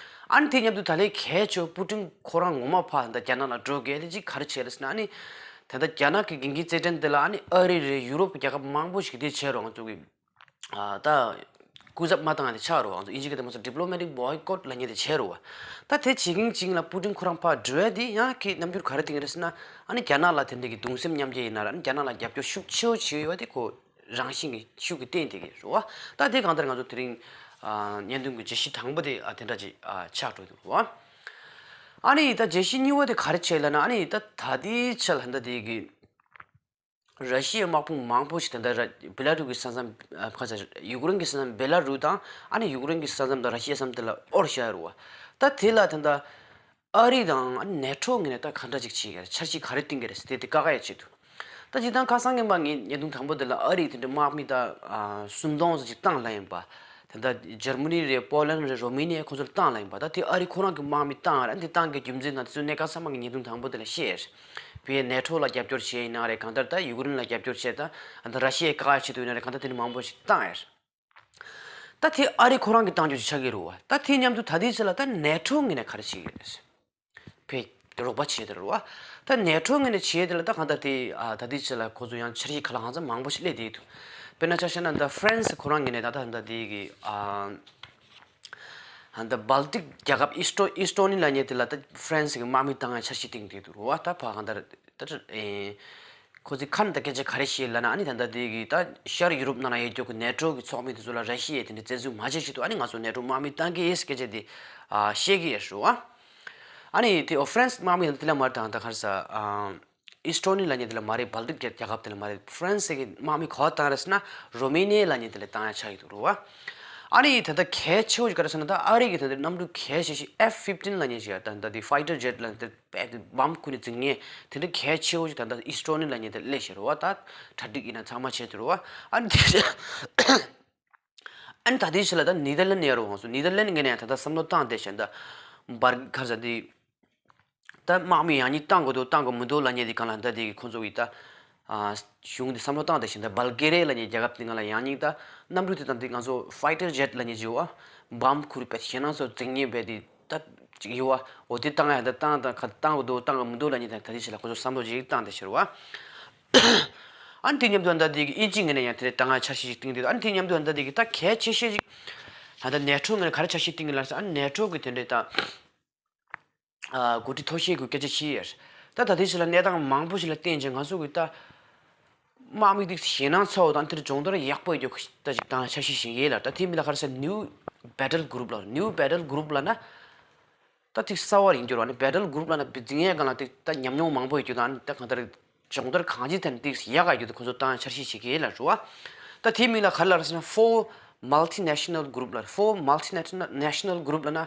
ཨ་ནི་དེ་མཉམ་དུ་ད་ལས་གལ་ཆེ་བ་པུ་ཏིན་ཁོ་རང་ངོ་མ་ཕར་ད་རྒྱ་ནག་ལ་འགྲོ་གལ་དེ་ཅིག་ག་རེ་བྱས་རེད་ཟེར་ན། ཨ་ནི་ད་ལྟ་རྒྱ་ནག་གི་འགན་འཁྱེར་རྩེད་འགྲན་དེ་ལ་ཨ་ནི་ཨ་རི་རེད། ཡུ་རོབ་ཀྱི་རྒྱལ་ཁབ་མང་པོ་ཞིག་དེ་བྱས་རོགས། ང་ཚོ་གི་ཨ་ད་ སྐུ་ཚབ་མ་བཏང་ཡ་དེ་ཆགས་རེད་བ། ང་ཚོ་དབྱིན་ཇི་སྐད་དུ་མ་སོང་diplomatic boycott་ལབ་མཁན་དེ་བྱས་རེད་བ། ད་དེ་བྱེད་མཁན་ཅིག་ལ་པུ་ཏིན་ཁོ་རང་ཕར་འགྲོ་ཡ་དེ་ཡང་ཁོས་རྣམ་འགྱུར་ག་རེ་བསྟན་གྱི་རེད་ཟེར་ན། ཨ་ནི་རྒྱ་ནག་ལ་དེ་འདྲ་གི་གདུང་སེམས་མཉམ་སྐྱེད་ཡིན་ན་ར། ཨ་ནི་རྒྱ་ནག་ལ་རྒྱབ་སྐྱོར་ཤུགས་ཆེ་བོ་བྱེད་ཡོད་པ་དེ་ཁོ་རང་བཞིན་གྱི་ཤུགས་ཀྱིས་བསྟན་བསྡད་ཀྱི་རེད་བ། ད་དེ་གང་ལྟར་ང་ཚོ་དེ་རིང་ཨ་བརྙན་ཐུང་གི་བརྗོད་གཞི་དང་པོ་དེ་ཨ་དེ་འདྲ་ཅིག་ཨ་ཆགས་འགྲོ་འདུག་བ། ཨ་ནི་ད་བརྗོད་གཞི་གཉིས་པ་དེ་ག་རེ་བྱས་ལབ་ན། ཨ་ནི་ད་ད་ལྟའི་ཆ་ལ་ད་ལྟ་དེ་གི་ར་ཤི་ཡའི་དམག་དཔུང་མང་པོ་ཞིག་ད་ལྟ་ར་བེ་ལ་རུ་གི་ས་མཚམས། ཨ་ཁ་ཚ་ཡུཀ་རེན་གི་ས་མཚམས་བེ་ལ་རུ་དང་། ཨ་ནི་ཡུཀ་རེན་གི་ས་མཚམས་དང་ར་ཤི་ཡའི་ས་མཚམས་དེ་ལ་དབོར་བཞག་ཡོད་རེད་བ། ད་དེ་ལ་ད་ལྟ་ཨ་རི་དང་ཨ་ནི་ནེ་ཊོ་ངོས་ནས་ད་ག་འདྲ་ཅིག་བྱེད་ཀྱི་རེད། འཆར་གཞི་ག་རེ་བཏིང་གི་རེད་ཟེར་དེ་དེ་བཀག་ཡ་ཆེད་དུ། ད་སྤྱིར་བཏང་ཁ་སང་ཉིན་མ་ངས་བརྙན་ཐུང་དང་པོ་དེ་ལ་ཨ་རིས་དེ་འདྲ་དམག་མི་ད་ཨ་སུམ་སྟོང་ཙམ་ཅིག་བཏང་ལབ་ཡིན་པ། ད་ལྟ་འཇར་མ་ནི་རེད། པོ་ལན་རེད། རོ་མེ་ནི་ཡ་ཁོ་ཚོར་བཏང་ལབ་ཡིན་པ། ད་དེ་ཨ་རི་ཁོ་རང་གི་དམག་མི་བཏང་རེད། ཨ་ནི་དེ་བཏང་གི་རྒྱུ་མཚན་དང་དེ་ཚོའི་གནད་འགག་ཚང་མ་ངས་བརྙན་ཐུང་དང་པོ་དེ་ལ་བཤད་ཡོད་རེད། བྱས་ནས་ནེ་ཊོ་ལ་རྒྱབ་སྐྱོར་བྱས་ཡིན་ན་རེད། གང་ལྟར་ད་ཡུཀ་རེན་ལ་རྒྱབ་སྐྱོར་བྱས། ད་ཨ་ད་ར་ཤི་ཡའི་བཀག་ཡ་ཆེད་དུ་ཡིན་ན་རེད། གང་ལྟར་དེ་འདྲ་མང་པོ་ཞིག་བཏང་ཡོད་རེད། ད་དེ་ཨ་རི་ཁོ་རང་གིས་བཏང་རྒྱུ་ཞིག་ཆགས་ཀྱི་རེད་བ། ད་དེ་མཉམ་དུ་ད་ལྟའི་ཆ་ལ་ད་ནེ་ཊོ་ངོས་ནས་ག་རེ་བྱེད་ཀྱི་རེད། ཕེ་རོགས་པ་བྱས་དེ་རེད་བ། ད་ནེ་ཊོ་ངོས་ནས་བྱས་དེ་ལ་ད་གང་ལྟར་དེ་ཨ་ད་ལྟའི་ཆ་ལ་ཁོ་ཚོ་ཡང་འཆར་གཞི་ག་ལ་གང་འཚམ་མང་པོ་ཞིག་སླེབས་བསྡད་འདུག་དཔེར་ན་ཆ་བཞག་ན་ད་ཧྥ་རན་སི་ཁོ་རང་ངོས་ནས་ད་ད་ད་དེ་གི་ཨ་ད་སྦལ་ཏིག་རྒྱལ་ཁབ་ཨི་སི་ཊོ་ཨི་སི་ཊོ་ནི་ལབ་མཁན་དེ་ལ་ད་ཧྥ་རན་སི་གི་དམག་མི་བཏང་ཡ་འཆར་གཞི་བཏིང་བསྡད་འདུག་རེད་བ། ད་ཕ་གང་ལྟར་ད་ཨེ། ཁོ་ཚོས་ཁ་ནས་ད་སྐད་ཆ་ག་རེ་བཤད་ལབ་ན། ཨ་ནི་ད་ལྟ་དེ་གི་ད་ཤར་ཡུ་རོབ་ནང་ལ་ཡོད་རྒྱུ་གི་ནེ་ཊོ་གི་ཚོགས་མི་དེ་ཚོ་ལ་ར་ཤི་ཡས་དེ་འདྲ་བཙན་འཛུལ་མ་བྱེད་ཆེད་དུ། ཨ་ནི་ང་ཚོ་ནེ་ཊོ་དམག་མི་བཏང་གི་ཡིན་སྐད་ཆ་དེ་ཨ་བཤད་ཀྱི་ཡོད་རེད་བ། ཨ་ནི་དེ་ཨོ་ཧྥ་རན་སི་དམག་མི་དེ་ལ་མར་དང་ད་ག་རེ་ཟ། ཨ་ཨི་སི་ཊོ་ནི་ལབ་མཁན་དེ་ལ་མ་རེད། སྦལ་ཏིག་རྒྱལ་ཁབ་དེ་ལ་མ་རེད། ཧྥ་རན་སི་གི་དམག་མི་ག་པར་བཏང་རེད་ཟེར་ན། རོ་མེ་ནི་ཡ་ལབ་མཁན་དེ་ལ་བཏང་ཡ་ཆགས་ཀྱི་འདུག་རེད་བ། ཨ་ནི་ད་ལྟ་གལ་ཆེ་བོ་ཞིག་ག་རེ་ཟེར་ན། ད་ཨ་རི་གི་ད་ལྟ་གནམ་གྲུ་གལ་ཆེ་ཤོས་ཨེཕ་ཕིབ་ཊིན་ལབ་མཁན་ཞིག་ཡ། ད་ད་དེ་ཕའི་ཊར་ཇེཊ་ལབ་མཁན་དེ། དཔེ་དེ་བམ་ཁུར་ནས་འཛིང་མཁན་དེ་འདྲ་གལ་ཆེ་བོ་ཞིག་ད་ལྟ་ཨི་སི་ཊོ་ནི་ལབ་མཁན་དེ་སླེབས་ཤག་རེད་བ། ད་གྲ་སྒྲིག་ཡིན་ན་ཚང་མ་བྱས་ཏེ་རེད་བ། ཨ་ནི་དེ་ཨ་ནི་ད་ལྟའི་ཆ་ལ་ད་ནེ་དར་ལེན་ཡ་རུ་འོང་སོང་། ནེ་དར་ལེན་ངོས་ནས་ད་ལྟ་བསམ་བློ་བཏང་བསྡད་ཤག་ད་འབར་ག་རེ་ཟ་དེ། ད་དམག་མི་ཡང་སྙིང་བཏང་དགོས་འདུག་བཏང་དགོས་མི་འདུག་ལབ་མཁན་དེ་གང་ལ་ད་དེ་གི་ཁོང་ཚོ་གི་ད་ཨ་གཞུང་དེ་བསམ་བློ་བཏང་བསྡད་ཤག་ད་སྦལ་གེ་རི་ཡ་ལབ་མཁན་རྒྱལ་ཁབ་དེ་སྒང་ལ་ཡང་སྙིང་ད་གནམ་གྲུ་དེ་དང་དེ་ང་ཚོ་ཕའི་ཊར་ཇེཊ་ལབ་མཁན་ཅིག་ཡོད་བ། བམ་ཁུར་བས་ཞེད་སྣང་ཚོ་འཛིང་མཁན་བས་དེ། ད་ཅིག་ཡོད་བ། འོ་དེ་བཏང་ཡ་ད་བཏང་དང་ཁ་བཏང་གི་འདུག་བཏང་གི་མི་འདུག་ལབ་མཁན་དང་ད་དེ་ཞིག་ལ་ཁོ་ཚོ་བསམ་བློ་ཅིག་བཏང་བསྡད་ཤག་རེད་བ། ཨ་ནི་དེ་མཉམ་དུ་ཨ་ནི་ད་དེ་གི་དབྱིན་ཇི་ངོས་ནས་ཡང་དེ་འདྲ་བཏང་ཡ་འཆར་གཞི་ཞིག་བཏིང་བསྡད་འདུག་ཨ་ནི་དེ་མཉམ་དུ་ཨ་ནི་ད་དེ་གི་ད་གལ་ཆེ་ཤོས་ཅིག་ད་ལྟ་ནེ་ཊོ་ངོས་ནས་ག་རེ་འཆར་གཞི་བཏིང་གི་ལབ་ཟེར། ཨ་ནི་ནེ་ཊོ་གི་དེ་འདྲའི་ད་ཨ་འགོ་ཁྲིད་མཐོ་ཤོས་ཀྱི་སྐད་ཆ་བཤད་ཡ། ད་ད་དེ་ཞིག་ལ་གནས་སྟངས་མང་པོ་ཞིག་ལ་བརྟེན་བྱས་ང་ཚོ་གི་ད་དམག་མི་དེ་ཞེད་སྣང་ཚ་བོ་དང་དེར་སྦྱོང་བརྡར་ཡག་པོ་ཡོད་རྒྱུ་ད་ཅིག་བཏང་འཆར་གཞི་ཞིག་ཡིན་ལ། ད་དེ་མིན་ལ་ག་རེ་ཟེར། ནིའུ་བྷེ་ཊལ་གུ་རུབ་ལབ། ནིའུ་བྷེ་ཊལ་གུ་རུབ་ལབ་ན། ད་ཐིག་གསར་བ་ཡིན་རྒྱུ་རེད་བ། ནི་བྷེ་ཊལ་གུ་རུབ་ལབ་ན་འཛིང་ཡས་སྒང་ལ་ཏིག་ད་ཉམས་མྱོང་མང་པོ་ཡོད་རྒྱུ་དང་། ད་གང་ལྟར་སྦྱོང་བརྡར་གང་ཅི་ཐད་ནས་ཏིག་ཡག་ག་ཡོད་རྒྱུ་དེ་ཁོ་ཚོ་བཏང་འཆར་གཞི་བྱེད་ཀྱི་ཡིན་ལབ་རེད་བ། ད་དེ་མིན་ལ་ག་རེ་ལབ་རེད་ཟེར་ན། Four Multinational Group ལབ། Four Multinational Group ལབ་ན་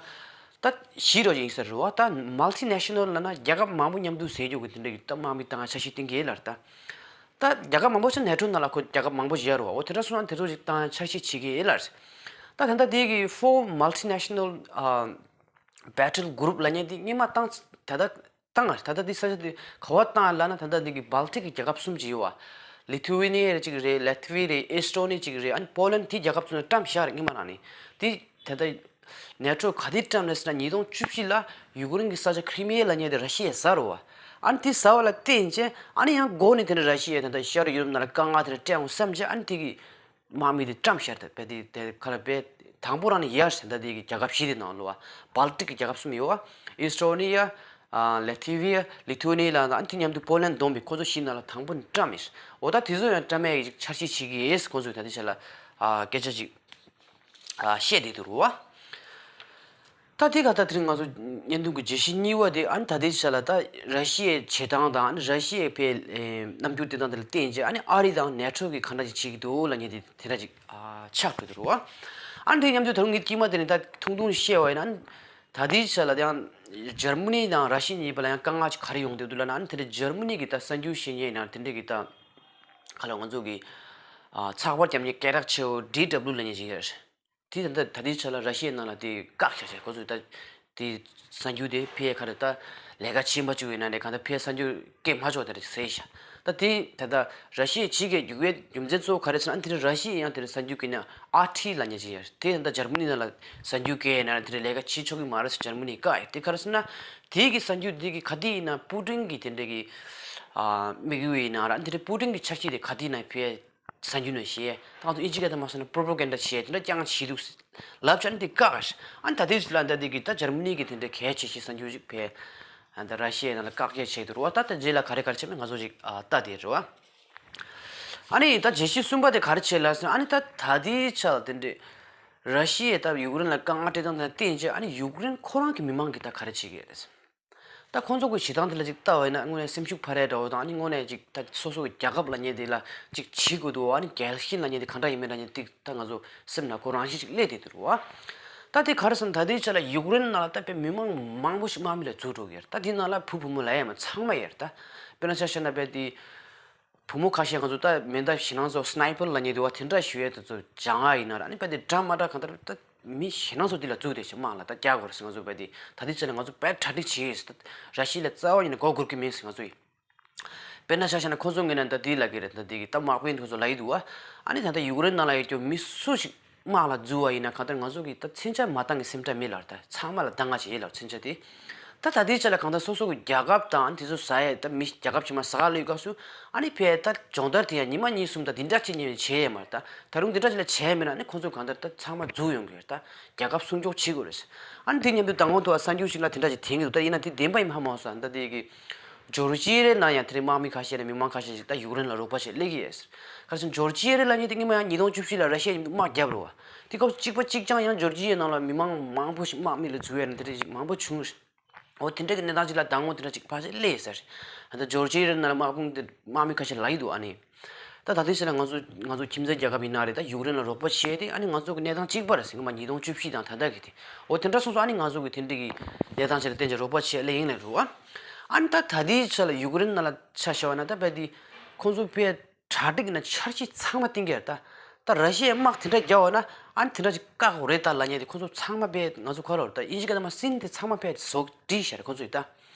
ད་བཞི་རོ་ཡིན་ཟེར་རེད་བ། ད་Multinational ལབ་ན་རྒྱལ་ཁབ་མང་པོ་མཉམ་དུ་ཟེར་རྒྱུ་གི་དེ་འདྲ་གི་ད་དམག་མི་བཏང་འཆར་གཞི་བཏིང་གི་ཡིན་ལབ་རེད། ད་ད་རྒྱལ་ཁབ་མང་པོ་ཞིག་ནེ་ཊོ་ནང་ལ་ཁོ་རྒྱལ་ཁབ་མང་པོ་ཞིག་ཡོད་རེད་བ། འོ་དེ་འདྲ་སོང་ན་དེ་ཚོ་ཞིག་བཏང་འཆར་གཞི་བྱེད་ཀྱི་ཡིན་ལབ་རེད། ད་ད་ལྟ་དེ་གི་Four Multinational ཨ་བྷེ་ཊལ་གུ་རུབ་ལབ་མཁན་དེ་སྔོན་མ་བཏང་། ད་ལྟ་བཏང་། ད་ལྟ་དེ་ས་ཆ་དེ་ག་པར་བཏང་ལབ་ན། ད་ལྟ་དེ་གི་སྦལ་ཏིག་གི་རྒྱལ་ཁབ་གསུམ་ཅིག་ཡོད་བ། ལི་ཐུ་ཝེ་ནི་ཡ་ཅིག་རེད། ལེ་ཐི་ཝི་རེད། ཨེ་སི་ཊོ་ནི་ཅིག་རེད། ཨ་ནི་པོ་ལན། དེ་རྒྱལ་ཁབ་ཚོ་ནས་བཀྲམ་བཞག་རེད་སྔོན་མ་རང་ནས། དེ་ད་ལྟ་ནེ་ཊོ་ག་དུས་བཀྲམ་ལབ་ཟེར་ན། ཉིས་སྟོང་བཅུ་བཞི་ལ་ཡུཀ་རེན་གྱི་ས་ཆ་ཁི་རི་མི་ཡ་ལབ་མཁན་དེ་ར་ཤི་ཡས་ཟ་རེད་བ། ཨ་ནི་དེ་ཟ་བ་ལ་བརྟེན་བྱས་ཨ་ནི་ཡང་མགོ་ནས་དེ་འདྲ་ར་ཤི་ཡས་ད་ལྟ་ཤར་ཡུ་རོབ་ནང་ལ་དཀའ་ངལ་དེ་འདྲ་སྤྲད་འོང་བསམ་བྱས། ཨ་ནི་དེ་གི་དམག་མི་དེ་བཀྲམ་བཞག་ད་དཔེ་དེ་དེ་ག་ལ་དཔེ་དང་པོ་རང་ནས་ཡར་ཟེར། ད་དེ་གི་རྒྱལ་ཁབ་བཞི་དེ་ནང་ལོགས་བ། སྦལ་ཏིག་གི་རྒྱལ་ཁབ་གསུམ་ཡོད་བ། ཨི་སི་ཊོ་ནི་ཡ། ཨ་ལེ་ཐི་ཝི་ཡ། ལི་ཐུ་ཝེ་ནི་ཡ་ལ། ཨ་ནི་དེ་མཉམ་དུ་པོ་ལན་བསྡོམས་པས་ཁོ་ཚོ་བཞི་ནང་ལ་དང་པོ་ནས་བཀྲམ་ཡོད། འོ་ད་དེ་ཚོ་ཡང་བཀྲམ་ཡས་ཀྱི་འཆར་གཞི་བྱེད་ཀྱི་ཡོད། ཁོ་ཚོས་ད་ལྟའི་ཆ་ལ་ཨ་སྐད་ཆ་ཅིག་ཨ་བཤད་བསྡད་འདུག་རེད་བ། ད་དེ་ག་ད་དེ་རིང་ང་ཚོ་བརྙན་ཐུང་གི་བརྗོད་གཞི་གཉིས་པ་དེ། ཨ་ནི་ད་ལྟའི་ཆ་ལ་ད་ར་ཤི་ཡའི་བྱེད་སྟངས་དང་། ཨ་ནི་ར་ཤི་ཡའི་ཕའི་ཨེ་རྣམ་འགྱུར་དེ་དང་དེ་ལ་བརྟེན་བྱས། ཨ་ནི་ཨ་རི་དང་ནེ་ཊོ་གིས་ག་འདྲ་ཅིག་བྱེད་ཀྱི་འདུག་ལབ་མཁན་དེ་དེ་འདྲ་ཅིག་ཨ་ཆགས་འགྲོ་གི་རེད་བ། ཨ་ནི་དེ་མཉམ་དུ་ད་རུང་ངས་དཀྱིལ་མ་དེ་ནས་ད་ཐུང་ཐུང་བཤད་པ་ཡིན་ན། ཨ་ནི་ད་ལྟའི་ཆ་ལ་ཡང་འཇར་མ་ནི་དང་ར་ཤི་ཡ་གཉིས་བར་ལ་ཡང་དཀའ་ངལ་ཅིག་ག་རེ་ཡོང་བསྡད་འདུག་ལབ་ན། ཨ་ནི་དེ་འདྲ་འཇར་མ་ནི་གི་ད་གསར་འགྱུར་བཤད་མཁན་ཡིན་ན། དེ་འདྲ་གི་ད་ག་ལ་ང་ཚོ་གི་ཨ་ཚགས་པར་རྒྱབ་མཁན་སྐད་གྲགས་ཆེ་བོ་ཌི་ཌབ་ལུ་ལབ་མཁན་ཅིག་ཡོད་རེད། དེ་ད་ལྟ་ད་ལྟའི་ཆ་ལ་ར་ཤི་ཡའི་ནང་ལ་དེ་བཀག་བཞག་བྱས། ཁོ་ཚོས་ད་དེ་གསར་འགྱུར་དེ་ཕལ་ཆེར་ད་ལས་ཀ་བྱེད་མ་བཅུག་ཡོད་ན་རེད། གང་ལྟར་ཕལ་ཆེར་གསར་འགྱུར་སྐད་མ་ཆོག་དེ་འདྲ་ཟེར་བཞག་ད་དེ་ད་ལྟ་ར་ཤི་ཡས་བྱེད་མཁན་རྒྱུ་བའི་རྒྱུ་མཚན་གཙོ་བོ་ག་རེ་ཟེར་ན། དེ་ར་ཤི་ཡས་ཡང་དེ་འདྲ་གསར་འགྱུར་སྐད་ནས་ཨར་ཊི་ལབ་མཁན་ཅིག་ཡོད་རེད། དེ་ད་ལྟ་འཇར་མ་ནི་ནང་ལ་གསར་འགྱུར་སྐད་ཡིན་ན་དེ་འདྲ་ལས་ཀ་བྱེད་ཆོག་གི་མ་རེད་ཟེར་འཇར་མ་ནི་བཀག་ཡོད། དེ་ག་རེ་ཟེར་ན། དེ་གི་གསར་འགྱུར་དེ་གི་ག་དུས་ཡིན་ན་པུ་ཏིན་གི་དེ་འདྲ་གི་ཨ་དམིགས་ཡུལ་ཡིན་ན་ར། དེ་འདྲ་པུ་ཏིན་གི་འཆར་གཞི་དེ་ག་དུས་ཡིན་ན་ཕལ་ གསར་འགྱུར་ནང་བཤད། ད་ང་ཚོ་ཨིན་ཇི་སྐད་དུ་མ་སོང་ན་པོ་རོ་པ་གན་ཌ་བྱས་དེ་འདྲ་རྐྱང་བྱས་འདུག་ལབ་བྱས་ནས་དེ་བཀག་ཨ་ནི་ད་དེ་ལ་ད་དེ་གི་ད་འཇར་མ་ནི་གི་དེ་འདྲ་གལ་ཆེ་ཤོས་གསར་འགྱུར་ཅིག་ཕེ་ད་ར་ཤི་ཡའི་ནང་ལ་བཀག་སྐྱིལ་བྱས་འདུག་རེད་བ། ད་ད་རྗེས་ལ་ག་རེ་ག་རེ་བྱས་མིན་ང་ཚོ་ཅིག་ལྟ་དེ་རེད་བ། ཨ་ནི་ད་བརྗོད་གཞི་གསུམ་པ་དེ་ག་རེ་བྱས་ལབ་ཟེར་ན་ཨ་ནི་ད་ད་དེའི་ཆ་ལ་དེ་འདྲ་ར་ཤི་ཡས་ད་ཡུཀ་རེན་ལ་དཀའ་ངལ་སྤྲད་སྟངས་དང་བསྟུན་བྱས་ཨ་ནི་ཡུཀ་རེན་ཁོ་རང་གི་མི་མང་གིས་ད་ག་རེ་བྱེད་ཀྱི་རེད། ད་ཁོང་ཚོ་གི་བྱེད་སྟངས་དེ་ལ་ཅིག་ལྟ་བ་ཡིན་ན་དངོས་གནས་སེམས་ཤུགས་འཕར་ཡ་འདྲ་བོ་དང་ཨ་ནི་དངོས་གནས་ཅིག་ད་སོ་སོ་གི་རྒྱལ་ཁབ་ལབ་མཁན་དེ་ལ་ཅིག་བྱེད་དགོས་འདུག་ཨ་ནི་རྒྱལ་ཞེན་ལབ་མཁན་དེ་ག་འདྲ་ཡིན་མིན་ལབ་མཁན་དེ་ད་ང་ཚོ་སེམས་ནང་ཁོ་རང་བཞིན་ཅིག་སླེབས་བསྡད་འདུག་རེད་བ། ད་དེ་ག་རེ་ཟེར་ན་ད་ལྟའི་ཆ་ལ་ཡུཀ་རེན་ནང་ལ་ད་དཔེ་མི་མང་མང་པོ་ཞིག་དམག་མི་ལ་འཛུལ་འགྲོ་གི་ཡོད་རེད། ད་དེ་ནང་ལ་བུ་བུ་མོ་ལབ་ཡ་མ་ཚང་མ་ཡོད་རེད། ད་དཔེར་ན་ཆ་བཞག་ན་དཔེ་དེ། བུ་མོ་ཁ་ཤས་ང་ཚོ་ད་མེ་མདའ་ཞེད་སྣང་ཚོགས་སི་ནའི་པར་ལབ་མཁན་དེ་བ་དེ་འདྲ་ཞུ་ཡས་དེ་ཚོ་སྦྱང་ཡ་ཡིན་ན་ར་ཨ་ནི་དཔེ་དེ་འདྲ་མ་འདྲ་གང་ལྟར་ད་མི་ཞེད་སྣང་ཚོགས་དེ་ལ་འཛུལ་བསྡད་ཤག་དམག་ལ་ད་རྒྱག་དགོས་རེད་ཟེར། ང་ཚོ་དཔེ་དེ་ད་ལྟའི་ཆ་ལ་ང་ཚོ་དཔེ་གྲ་སྒྲིག་བྱེད་ཡས་ཟེར། ད་ར་ཤི་ཡ་ལ་རྩ་བ་ཉིད་ནས་མགོ་སྒུར་གི་མེད་ཟེར་ང་ཚོ་ཡིན། དཔེར་ན་ཆ་བཞག་ན་ཁོ་ཚོ་ངོས་ནས་ད་དེ་ལབ་གི་རེད། ད་དེ་གི་ད་དམག་དཔོན་དེ་ཚོ་ལབ་ཡི་འདུག་བ། ཨ་ནི་ད་ལྟ་ཡུཀ་རེན་ནང་ལ་ཡོད་རྒྱུ་མི་སུ་ཞིག་དམག་ལ་འཛུལ་བ་ཡིན་ན་གང་ལྟར་ང་ཚོ་གི་ད་མཚོན་ཆ་མ་བཏང་གི་སེམས་ཁྲལ་མེད་ལབ་རེད། ད་ཚང་མ་ལ་ད་ང་བྱེད་ལབ་མཚོན་ཆ་དེ། ད་ད་ལྟའི་ཆ་ལ་གང་ལྟར་སོ་སོ་གི་རྒྱལ་ཁབ་དང་དེ་ཚོ་ཟ་ཡས་ད་མི་རྒྱལ་ཁབ་ཕྱི་མ་ཟ་ག་སླེབས་སྐབས་སུ་ཨ་ནི་ཕེ་ད་སྦྱོང་བརྡར་དེ་ཡང་ཉི་མ་གཉིས་གསུམ་ད་འདི་འདྲ་ཅིག་ཉེ་བའི་བྱས་ཡས་མ་རེད། ད་ད་རུང་འདི་འདྲ་ཅིག་ལ་བྱས་མེད་ན་ཨ་ནི་ཁོང་ཚོ་གང་ལྟར་ད་ཚང་མ་འཛུལ་ཡོང་གི་རེད། ད་རྒྱལ་ཁབ་སྲུང་སྐྱོབ་བྱེད་དགོས་རེད། ཨ་ནི་དེ་མཉམ་དུ་མདང་དགོང་དུ་བ་གསར་འགྱུར་ཞིག་ལ་དེ་འདྲ་ཅིག་དྲན་གི་འདུག་ད་ཡིན་ན་དེ་བདེན་པ་ཡིན་ཧ་མ་གོ་སོང་། ད་དེ་གི་ཇོར་ཇི་ཡའི་ནང་ཡང་དེ་རིང་དམག་མི་ཁ་ཤས་ནས་མི་མང་ཁ་ཤས་ཤིག་ད་ཡུཀ་རེན་ལ་རོགས་པ་བྱེད་སླེབས་ཀྱི་ཡོད་ཟེར། ག་རེ་ཟེར་ན་ཇོར་ཇི་ཡའི་ལབ་མཁན་དེ་སྔོན་མ་ཡང་ཉིས་སྟོང་བཅུ་བཞི་ལ་ར་ཤི་ཡས་དམག་བརྒྱབ་རེད་བ། དེ་སྐབས་སུ་གཅིག་པ་གཅིག་རྐྱང་ཡང་ཇོར་ཇི་ཡའི་ནང་ལ་མི་མང་མང་པོ་ཞིག་དམག་མི་ལ་འཛུལ་ཡ་ནི་དེ་འདྲ་ཞིག་མང་པོ་བྱུང་རེད། འོ་དེ་འདྲ་གི་གནས་སྟངས་ཅིག་ལ་མདང་དགོང་དེ་འདྲ་ཅིག་ཕར་ཞིག་སླེབས་ཟེར། ད་ལྟ་ཇོར་ཇི་ཡའི་ནང་ལ་དམག་དཔུང་དེ་དམག་མི་ཁ་ཤས་ལབ་ཡི་འདུག་ཨ་ནི། ད་ད་ལྟའི་ཆ་ལ་ང་ཚོ་ང་ཚོ་ཁྱིམ་མཚེས་རྒྱལ་ཁབ་ཡིན་ན་རེད། ད་ཡུཀ་རེན་ལ་རོགས་པ་བྱས་ཏེ་ཨ་ནི་ང་ཚོ་གི་གནས་སྟངས་གཅིག་པ་རེད་ཟེར། སྔོན་མ་ཉིས་སྟོང་བཅུ་བཞི་དང་ད་ལྟ་གི་དེ། འོ་དེ་འདྲ་སོང་ཙང་ཨ་ནི་ང་ཚོ་གི་དེ་འདྲ་གི་གནས་སྟངས་ཆ་ལ་བརྟེན་ཅིག་རོགས་པ་བྱས་སླེབས་ཡིན་ལབ་རེད་བ། ཨ་ནི་ད་ད་ལྟའི་ཆ་ལ་ཡུཀ་རེན་ནང་ལ་ཆ་བཞག་པ་ན་ད་དཔེ་དེ་ཁོང་ཚོ་དཔེ་གྲ་སྒྲིག་ན་འཆར་གཞི་ཚང་མ་བཏིང་གི་རེད། ད་ད་ར་ཤི་ཡའི་དམག་དེ་འདྲ་རྒྱག་འོ་ན་ཨ་ནི་དེ་འདྲ་ཅིག་བཀག་དགོས་རེད་ད་ལབ་མཁན་དེ་ཁོང་ཚོ་ཚང་མ་དཔེ་ང་ཚོ་ག་རེ་ད་ཨིན་ཇི་སྐད་ནང་མ་སིན་དེ་ཚང་མ་དཔེ་བཟོ་བྲིས་བཞག་རེད་ཁོང་ཚོས། ད་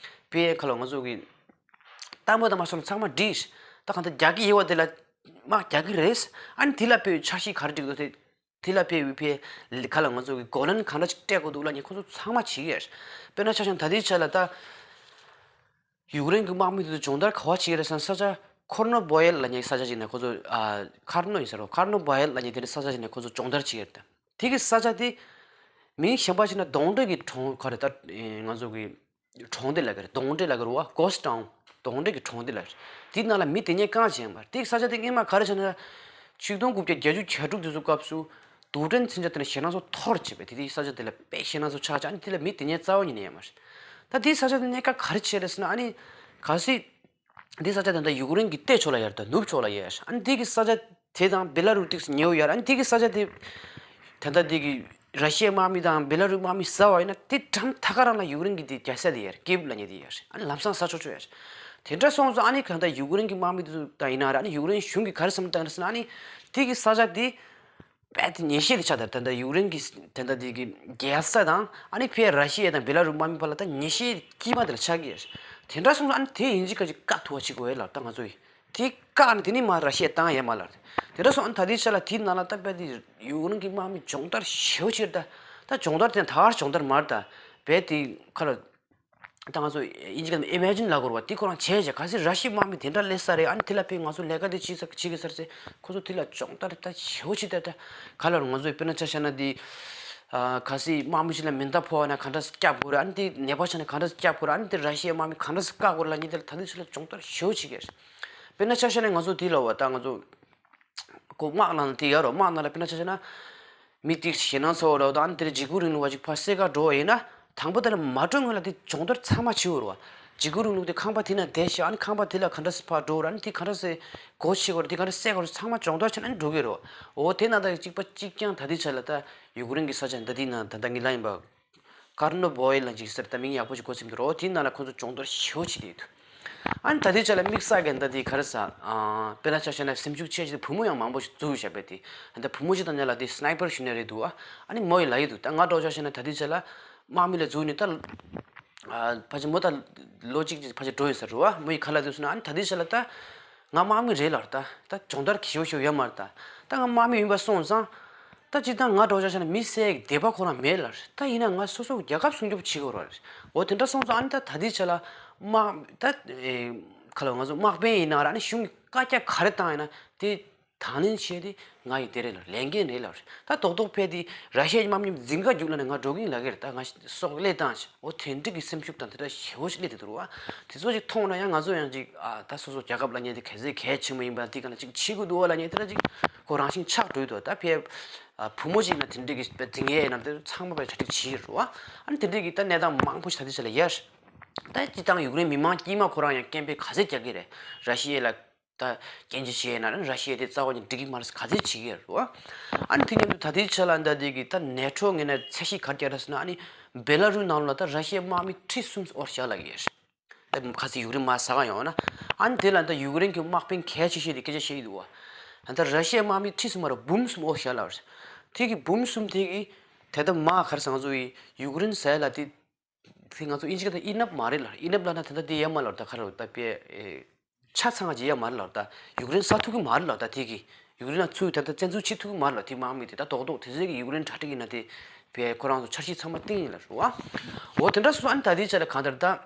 དཔེ་ཁ་ལོ་ང་ཚོ་གི་ལྟད་མོ་དང་མ་སོང་ཚང་མ་བྲིས། ད་གང་ལྟར་རྒྱག་གི་ཡོད་བ་དེ་ལ་དམག་རྒྱག་གི་རེད། ཨ་ནི་དེ་ལ་དཔེ་འཆར་གཞི་ག་རེ་བསྒྲིགས་འདུག་དེ་དེ་ལ་དཔེ་དཔེ་ཁ་ལོ་ང་ཚོ་གི་གོ་ལན་གང་འདྲ་ཅིག་སྤྲད་དགོས་འདུག་ལབ་མཁན་ཁོང་ཚོ་ཚང་མ་བྱེད་ཀྱི་རེད། དཔེར་ན་ཆ་བཞག་ན་ད་ལྟའི་ཆ་ལ་ད། ཡུཀ་རེན་གྱི་དམག་མི་དེ་ཚོ་སྦྱོང་བརྡར་ག་པར་བྱེད་ཀྱི་རེད་ཟེར་ན་ས་ཆ་ཁོར་ནོ་བོ་ཡལ་ལབ་མཁན་གྱི་ས་ཆ་ཅིག་ནས་ཁོ་ཚོ་ཨ་ཁར་ནོ་ཡིན་ས་རེད། ཁར་ནོ་བོ་ཡལ་ལབ་མཁན་དེ་འདྲའི་ས་ཆ་ཅིག་ནས་ཁོ་ཚོ་སྦྱོང་བརྡར་བྱེད་ཀྱི་རེད། དེ་གི་ས་ཆ་དེ་མིང་གཞན་པ་ཞིག་ན་གདོན་འདྲེ་གི་གྲོང་ག་རེ་ད་ང་ཚོ་གི་གྲོང་སྡེ་ལབ་ཀྱི་རེད། གདོན་འདྲེ་ལབ་ཀྱི་རེད་བ། གོ་སི་ཊའུན་གདོན་འདྲེ་གི་གྲོང་སྡེ་ལབ་ཀྱི་རེད། དེ་ནང་ལ་མི་དེ་ཉིད་རྐང་བྱས་ཡོད་མ་རེད། དེ་གི་ས་ཆ་དེ་སྔོན་མ་ག་རེ་བྱས་ན་ཆིག་སྟོང་དགུ་བརྒྱ་བརྒྱད་ཅུ་གྱ་དྲུག་དེ་ཚོ་སྐབས་སུ་རྡུལ་ཕྲན་མཚོན་ཆ་དེ་ནས་ཞེད་སྣང་ཚོ་འཐོར་བྱས་པས་དེ་དེའི་ས་ཆ་དེ་ལ་དཔེ་ཞེད་སྣང་ཚོ་ཆགས་ཆགས། ཨ་ནི་དེ་ལ་མི་དེ་ཉིད་རྩ་བ་ཉིད་ནས་ཡོད་མ་རེད། ད་དེའི་ས་ཆ་དེ་གནས་ཀ་ག་རེ་བྱས་རེད་ཟེར་ན་ཨ་ནི་གལ་སྲིད་དེའི་ས་ཆ་དེ་འདྲ་ཡུཀ་རེན་གྱི་ལྟོས་ཕྱོགས་ལ་ཡོད་རེད། ད་ནུབ་ཕྱོགས་ལ་ཡོད་རེད། ཨ་ནི་དེ་གི་ས་ཆ་དེ་དང་བེ་ལ་རུ་ཏིག་ཉེ་བོ་ཡོད་རེད། ཨ་ནི་དེ་གི་ས་ཆ་དེ་ད་ལྟ་དེ་གི་ར་ཤི་ཡའི་དམག་མི་དང་བེ་ལ་རུ་དམག་མི་ཟ་བ་ཡིན་ན་དེ་འགྲམ་ཐག་ཁ་རང་ལ་ཡུཀ་རེན་གྱི་དེ་རྒྱལ་ས་དེ་ཡོད་རེད། ཀིབ་ལབ་མཁན་དེ་ཡོད་རེད། ཨ་ནི་ལམ་སང་ས་ཕྱོགས་ཕྱོགས་ཡོད་རེད། དེ་འདྲ་སོང་ཙང་ཨ་ནི་གང་ལྟར་ཡུཀ་རེན་གྱི་དམག་མི་དེ་ཚོ་དང་ཡིན་ན་རེད། ཨ་ནི་ཡུཀ་རེན་གཞུང་གིས་ག་རེ་བསམ་བློ་བཏང་རེད་ཟེར་ན་ཨ་ནི་དེ་གི་ས་ཆ་དེ་རྦད་དེ་ཉེས་ཤེས་དེ་ཆགས་དེ་ད་ལྟ་ཡུཀ་རེན་གྱི་དེ་འདྲ་དེ་གི་རྒྱལ་ས་དང་ཨ་ནི་ཕར་ར་ཤི་ཡ་དང་བེ་ལ་རུ་དམག་མི་བར་ལ་ད་ཉེས་ཤེས་དཀྱུས་མ་དེ་ལ་ཆགས་ཀྱི་ཡོད་རེད། དེ་འདྲ་སོང་ཙང་ཨ་ནི་དེ་ཡིན་གཅིག་མིན་གཅིག་བཀག་ཐུབ་པ་བྱེད་དགོས་ལབ། ད་ང་ཚོ་ཡིས་དེ་བཀག་ནས་དེ་ནས་མར་ར་ཤི་ཡ་བཏང་ཡས་མ་ལབ། དེ་འདྲ་སོང་ཨ་ནི་ད་ལྟའི་ཆ་ལ་དེའི་ནང་ལ་ད་རྦད་དེ་ཡུཀ་རེན་གྱི་དམག་མི་སྦྱོང་བརྡར་ཞེ་པོ་ཅིག་རེད། ད་ད་སྦྱོང་བརྡར་དེ་ད་གར་སྦྱོང་བརྡར་མ་རེད། ད་རྦད་དེ་ཁ་ལ། ད་ང་ཚོ་ཨིན་ཇི་སྐད་ནས་ཨི་མེ་ཇིན་ལབ་དགོས་རེད་བ། དེ་ཁོ་རང་བྱས་བྱས་གལ་སྲིད་ར་ཤི་དམག་མི་དེ་འདྲ་སླེབས་ས་རེད། ཨ་ནི་དེ་ལ་དཔེ་ང་ཚོ་ལས་ཀ་དེ་བྱེད་ས་བྱེད་དགོས་ས་རེད་ཟེར་ཁོ་ཚོ་དེ་ལ་སྦྱོང་བརྡར་ད་ཞེ་པོ་ཅིག་ད་ད་ག་ལ་རུང་ང་ཚོ་དཔེར་ན་ཆ་བཞག་ན་དེ་ཨ་གལ་སྲིད་དམག་མི་ཞིག་ལ་མེ་མདའ་ཕོག་པ་ན་ག་འདྲ་སེ་བསྐྱབ་དགོས་རེད། ཨ་ནི་དེ་ནད་པ་ཆགས་ན་ག་འདྲ་སེ་བསྐྱབ་དགོས་རེད། ཨ་ནི་དེ་ར་ཤི་ཡའི་དམག་མི་ག་འདྲ་སེ་བཀག་དགོས་རེད་ལབ་མཁན་དེ་ལ་ད་དུང་ཚོ་ལ་སྦྱོང་བརྡར་ཞེ་པོ་ཅིག་གི་རེད། དཔེར་ན་ཆ་བཞག་ན་ང་ཚོ་དེ་ལ་བ་ད་ང་ཚོ་ཁོ་དམག་ནང་ལ་དེ་ཡོད་རོ། དམག་ནང་ལ་དཔེར་ན་ཆ་བཞག་ན། མི་དེ་ཞེད་སྣང་ཚ་བོ་རེད་བ། ད་ཨ་ནི་དེར་འཇིགས་སྐུལ་རིང་ལུགས་པ་ཅིག་ཕར་བསད་ག་འགྲོ་བ་ཡིན་ན། དང་པོ་དེ་ལ་མ་འགྲོ་སྔོན་ལ་དེ་སྦྱོང་བརྡར་ཚང་མ་བྱེད་དགོས་རེད་བ། འཇིགས་སྐུལ་རིང་ལུགས་དེ་ཁང་པ་དེ་ན་བསྡད་ཤག་ཨ་ནི་ཁང་པ་དེ་ལ་ག་འདྲ་སེ་ཕར་འགྲོ་རེད། ཨ་ནི་དེ་ག་འདྲ་སེ་སྒོ་ཕྱེ་དགོས་རེད། དེ་ག་འདྲ་སེ་བསད་དགོས་རེད། ཚང་མ་སྦྱོང་བརྡར་བྱས་ན་ཨ་ནི་འགྲོ་གི་རེད་བ། འོ་དེ་ན་ད་གཅིག་པ་གཅིག་རྐྱང་ད་ལྟའི་ཆ་ལ་ད་ཡུཀ་རེན་གྱི་ས་ཆ་འདི་དེ་ན་ད་ལྟ་ངེད་ལ་ཡིན་པ། ཀར་ནོ་བོ་ཡལ་ལ་འཇིགས་སར་ད་མིང་ཡག་པོ་ཞིག་གོ་སིམ་དུ་རོ། དེའི་ནང་ལ་ཁོ་ཚོ་སྦྱོང་བརྡར་ཞེ་པོ་བྱེད་དེ་ཡོད་དུ། ཨ་ནི་ད་ལྟའི་ཆ་ལ་དམིགས་བསལ་གྱི་ད་དེ་ག་རེ་ཟ། དཔེར་ན་ཆ་བཞག་ན་སེམས་ཤུགས་ཆེ་ཆེ་བུ་མོ་ཡང་མང་པོ་ཞིག་འཛུལ་བཞག་པས་དེ། ད་བུ་མོ་ཞིག་དང་ཉལ་ལ་དེ་སི་ནའི་པར་ཞུ་ནས་རེད་འདུག་ཨ་ནི་མོ་ཡི་ལ་ཡི་འདུག་ད་ང་འགྲོ་ཆ་བཞག་ན་ད་ལྟའི་ཆ་ལ་དམག་མི་ལ་འཛུལ་ནས་ད་ཕ་ཆེ་མོ་ད་ལོ་གཅིག་ཅིག་ཕ་ཆེ་འགྲོ་ཡིན་ས་རེད་བ། མོ་ཡི་ཁ་ལ་དུ་སོང་ན་ཨ་ནི་ད་ལྟའི་ཆ་ལ་ད། ང་དམག་མི་རེད་ལབ་རེད། ད་ད་སྦྱོང་བརྡར་ཞེ་པོ་ཞེ་པོ་ཡོད་མ་རེད། ད་ད་ང་དམག་མི་ཡིན་པ་སོང་ཙང་། ད་སྤྱིར་བཏང་ང་འགྲོ་ཆ་བཞག་ན་མི་བསད་ཀྱི་དད་པ་ཁོ་རང་མེད་ལབ་རེད། ད་ཡིན་ན་ང་སོ་སོ་གི་རྒྱལ་ཁབ་སྲུང་སྐྱོབ་བྱེད་དགོས་རེད། འོ་དེ་འདྲ་སོང་ཙང་ཨ་ནི་ད་ད་ལྟའི་ཆ་ལ་དམག་ད་ཨེ་ཁ་ལ་ང་ཚོ་དམག་དཔོན་ཡིན་ན་ར་ཨ་ནི་གཞུང་གི་བཀའ་རྒྱ་ག་རེ་བཏང་ཡིན་ན་དེ་ དང་ལེན་བྱས་ཏེ་ང་ཡི་དེ་རེད་ལ་ལས་འགན་རེད་ལ། ད་རྡོག་རྡོག་ཕེབས་ཏེ་ར་ཤི་ཡའི་དམག་མི་འཛིང་ག་རྒྱུགས་ལ་ནས་ང་འགྲོ་གི་ཡིན་ལབ་ཀྱི་རེད། ད་ང་སྲོག་བློས་བཏང་ཞིག་འོ་དེ་འདྲ་གི་སེམས་ཤུགས་དང་དེ་འདྲ་ཞེ་པོ་ཞིག་སླེབས་བསྡད་འདུག་ར་བ། དེ་ཚོ་ཅིག་མཐོང་ན་ཡང་ང་ཚོ་ཡང་ཅིག་ཨ་ད་སོ་སོ་རྒྱལ་ཁབ་ལབ་མཁན་དེ་གལ་སྲིད་གལ་ཆེན་པོ་ཡིན་པ་དེ་ག་ན་ཅིག་བྱེད་དགོས་འདུག་བ་ལབ་མཁན་དེ་འདྲ་ཅིག་ཁོ་རང་བཞིན་ཆགས་འགྲོ་ཡི་འདུག་ད་ཕེབས་ཨ་བུ་མོ་ཞིག་ན་དེ་འདྲ་གི་འཛིང་ཡས་ཡིན་ན་དེ་ཚང་མ་པའི་གྲ་སྒྲིག་བྱེད་ཀྱི་རེད་བ། ཨ་ནི་དེ་འདྲ་གི་ད་གནས་སྟངས་མང་པོ་ཞིག་ད་ལྟའི་ཆ་ལ་ཡོད། ད་སྤྱིར་བཏང་ཡུཀ་རེན་མི་མང་དཀྱུས་མ་ཁོ་རང་ཡང་སྐད་འབོད་ག་ཚད་རྒྱག་གི་རེད། ར་ཤི་ཡ་ལ་ད་སྐྱོན་བརྗོད་བྱས་ན་ར་ཤི་ཡ་དེ་རྩ་བ་ནས་འགྲིག་གི་མ་རེད་ག་ཚད་བྱེད་ཀྱི་རེད་བ། ཨ་ནི་དེ་མཉམ་དུ་ད་ལྟའི་ཆ་ལ་ད་དེ་གི་ད་ནེ་ཊོ་ངོས་ནས་ཚད་གཞི་ག་རེ་བརྒྱབ་རེད་ཟེར་ན། ཨ་ནི་བེ་ལ་རུས་ནང་ལ་ད་ར་ཤི་ཡའི་དམག་མི་ཁྲི་གསུམ་འོར་བཞག་ལབ་ཀྱི་རེད། ད་ག་ཚོད་ཡུཀ་རེན་དམག་ཟ་ག་ཡོང་ན། ཨ་ནི་དེ་ལ་ད་ཡུཀ་རེན་གྱི་དམག་དཔོན་གལ་ཆེ་ཤོས་དེ་སྐད་ཆ་བཤད་ཀྱི་འདུག་བ། ད་ར་ཤི་ཡའི་དམག་མི་ཁྲི་གསུམ་མ་རེད་འབུམ་གསུམ་འོར་བཞག་ལབ་རེད། དེ་གི་འབུམ་གསུམ་དེ་གི་དེ་ད་དམག་ག་རེ་ཟེར་ང་ཚོ་ཡི་ཡུཀ་རེན་ཟེར་ལ་དེ། དེ་ང་ཚོ་དབྱིན་ཇི་སྐད་ད་ཨི་ནབ་མ་རེད་ལ། ཨི་ནབ་ལབ་ན་དེ་འདྲ་དེ་ཡོད་མ་རེད་ལ། ད་ག་རེ་ད་དཔེ་ཨེ་ཆ་ཚང་ཅིག་ཡོད་མ་རེད་ལ། ད་ཡུཀ་རེན་ཟ་ཐུབ་ཀྱི་མ་རེད་ལ། ད་དེ་གི་ཡུཀ་རེན་ལ་ཚུར་ད་ལྟ་བཙན་འཛུལ་བྱེད་ཐུབ་ཀྱི་མ་རེད་ལ། དེ་དམག་མི་དེ་ད་རྡོག་རྡོག་དེ་ཚོ་གི་ཡུཀ་རེན་གྲ་སྒྲིག་ཡིན་ན་དེ་དཔེ་ཁོ་རང་ཚོ་འཆར་གཞི་ཚང་མ་བཏིང་ཡིན་ལ་རེད་བ། འོ་དེ་འདྲ་སོང་ཨ་ནི་ད་དེའི་ཆ་ལ་གང་ལྟར་ད་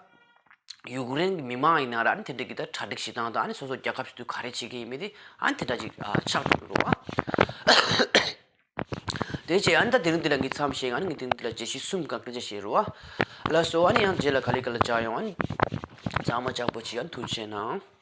ཡུཀ་རེན་གི་མི་མང་ཡིན་ན་ར་ཨ་ནི་དེ་འདྲ་གི་ད་གྲ་སྒྲིག་བྱེད་སྟངས་དང་ཨ་ནི་སོ་སོ་རྒྱལ་ཁབ་ཞིག་ཏུ་ག་རེ་བྱེད་ཀྱི་ཡིན་མིན་དེ་ཨ་ནི་དེ་འདྲ་ཅིག་ཨ་ཆགས་འགྲོ་གི་རེད་བ། དེ་རྗེས་ཨ་ནི་ད་དེ་རིང་འདི་ལ་ངས་མཚམས་བཞག་ཨ་ནི་ངས་དེ་རིང་འདི་ལ་བརྗོད་གཞི་གསུམ་ག་སྐད་ཆ་བཤད་རོགས་ཨ། ལགས་སོ། ཨ་ནི་ཡང་རྗེས་ལ་ག་ལེ་ག་ལེ་བཅར་ཡོང་། ཨ་ནི་ཚང་མ་ལྕགས་པོ་བྱེད། ཨ་ནི་ཐུགས་རྗེ་གནང་།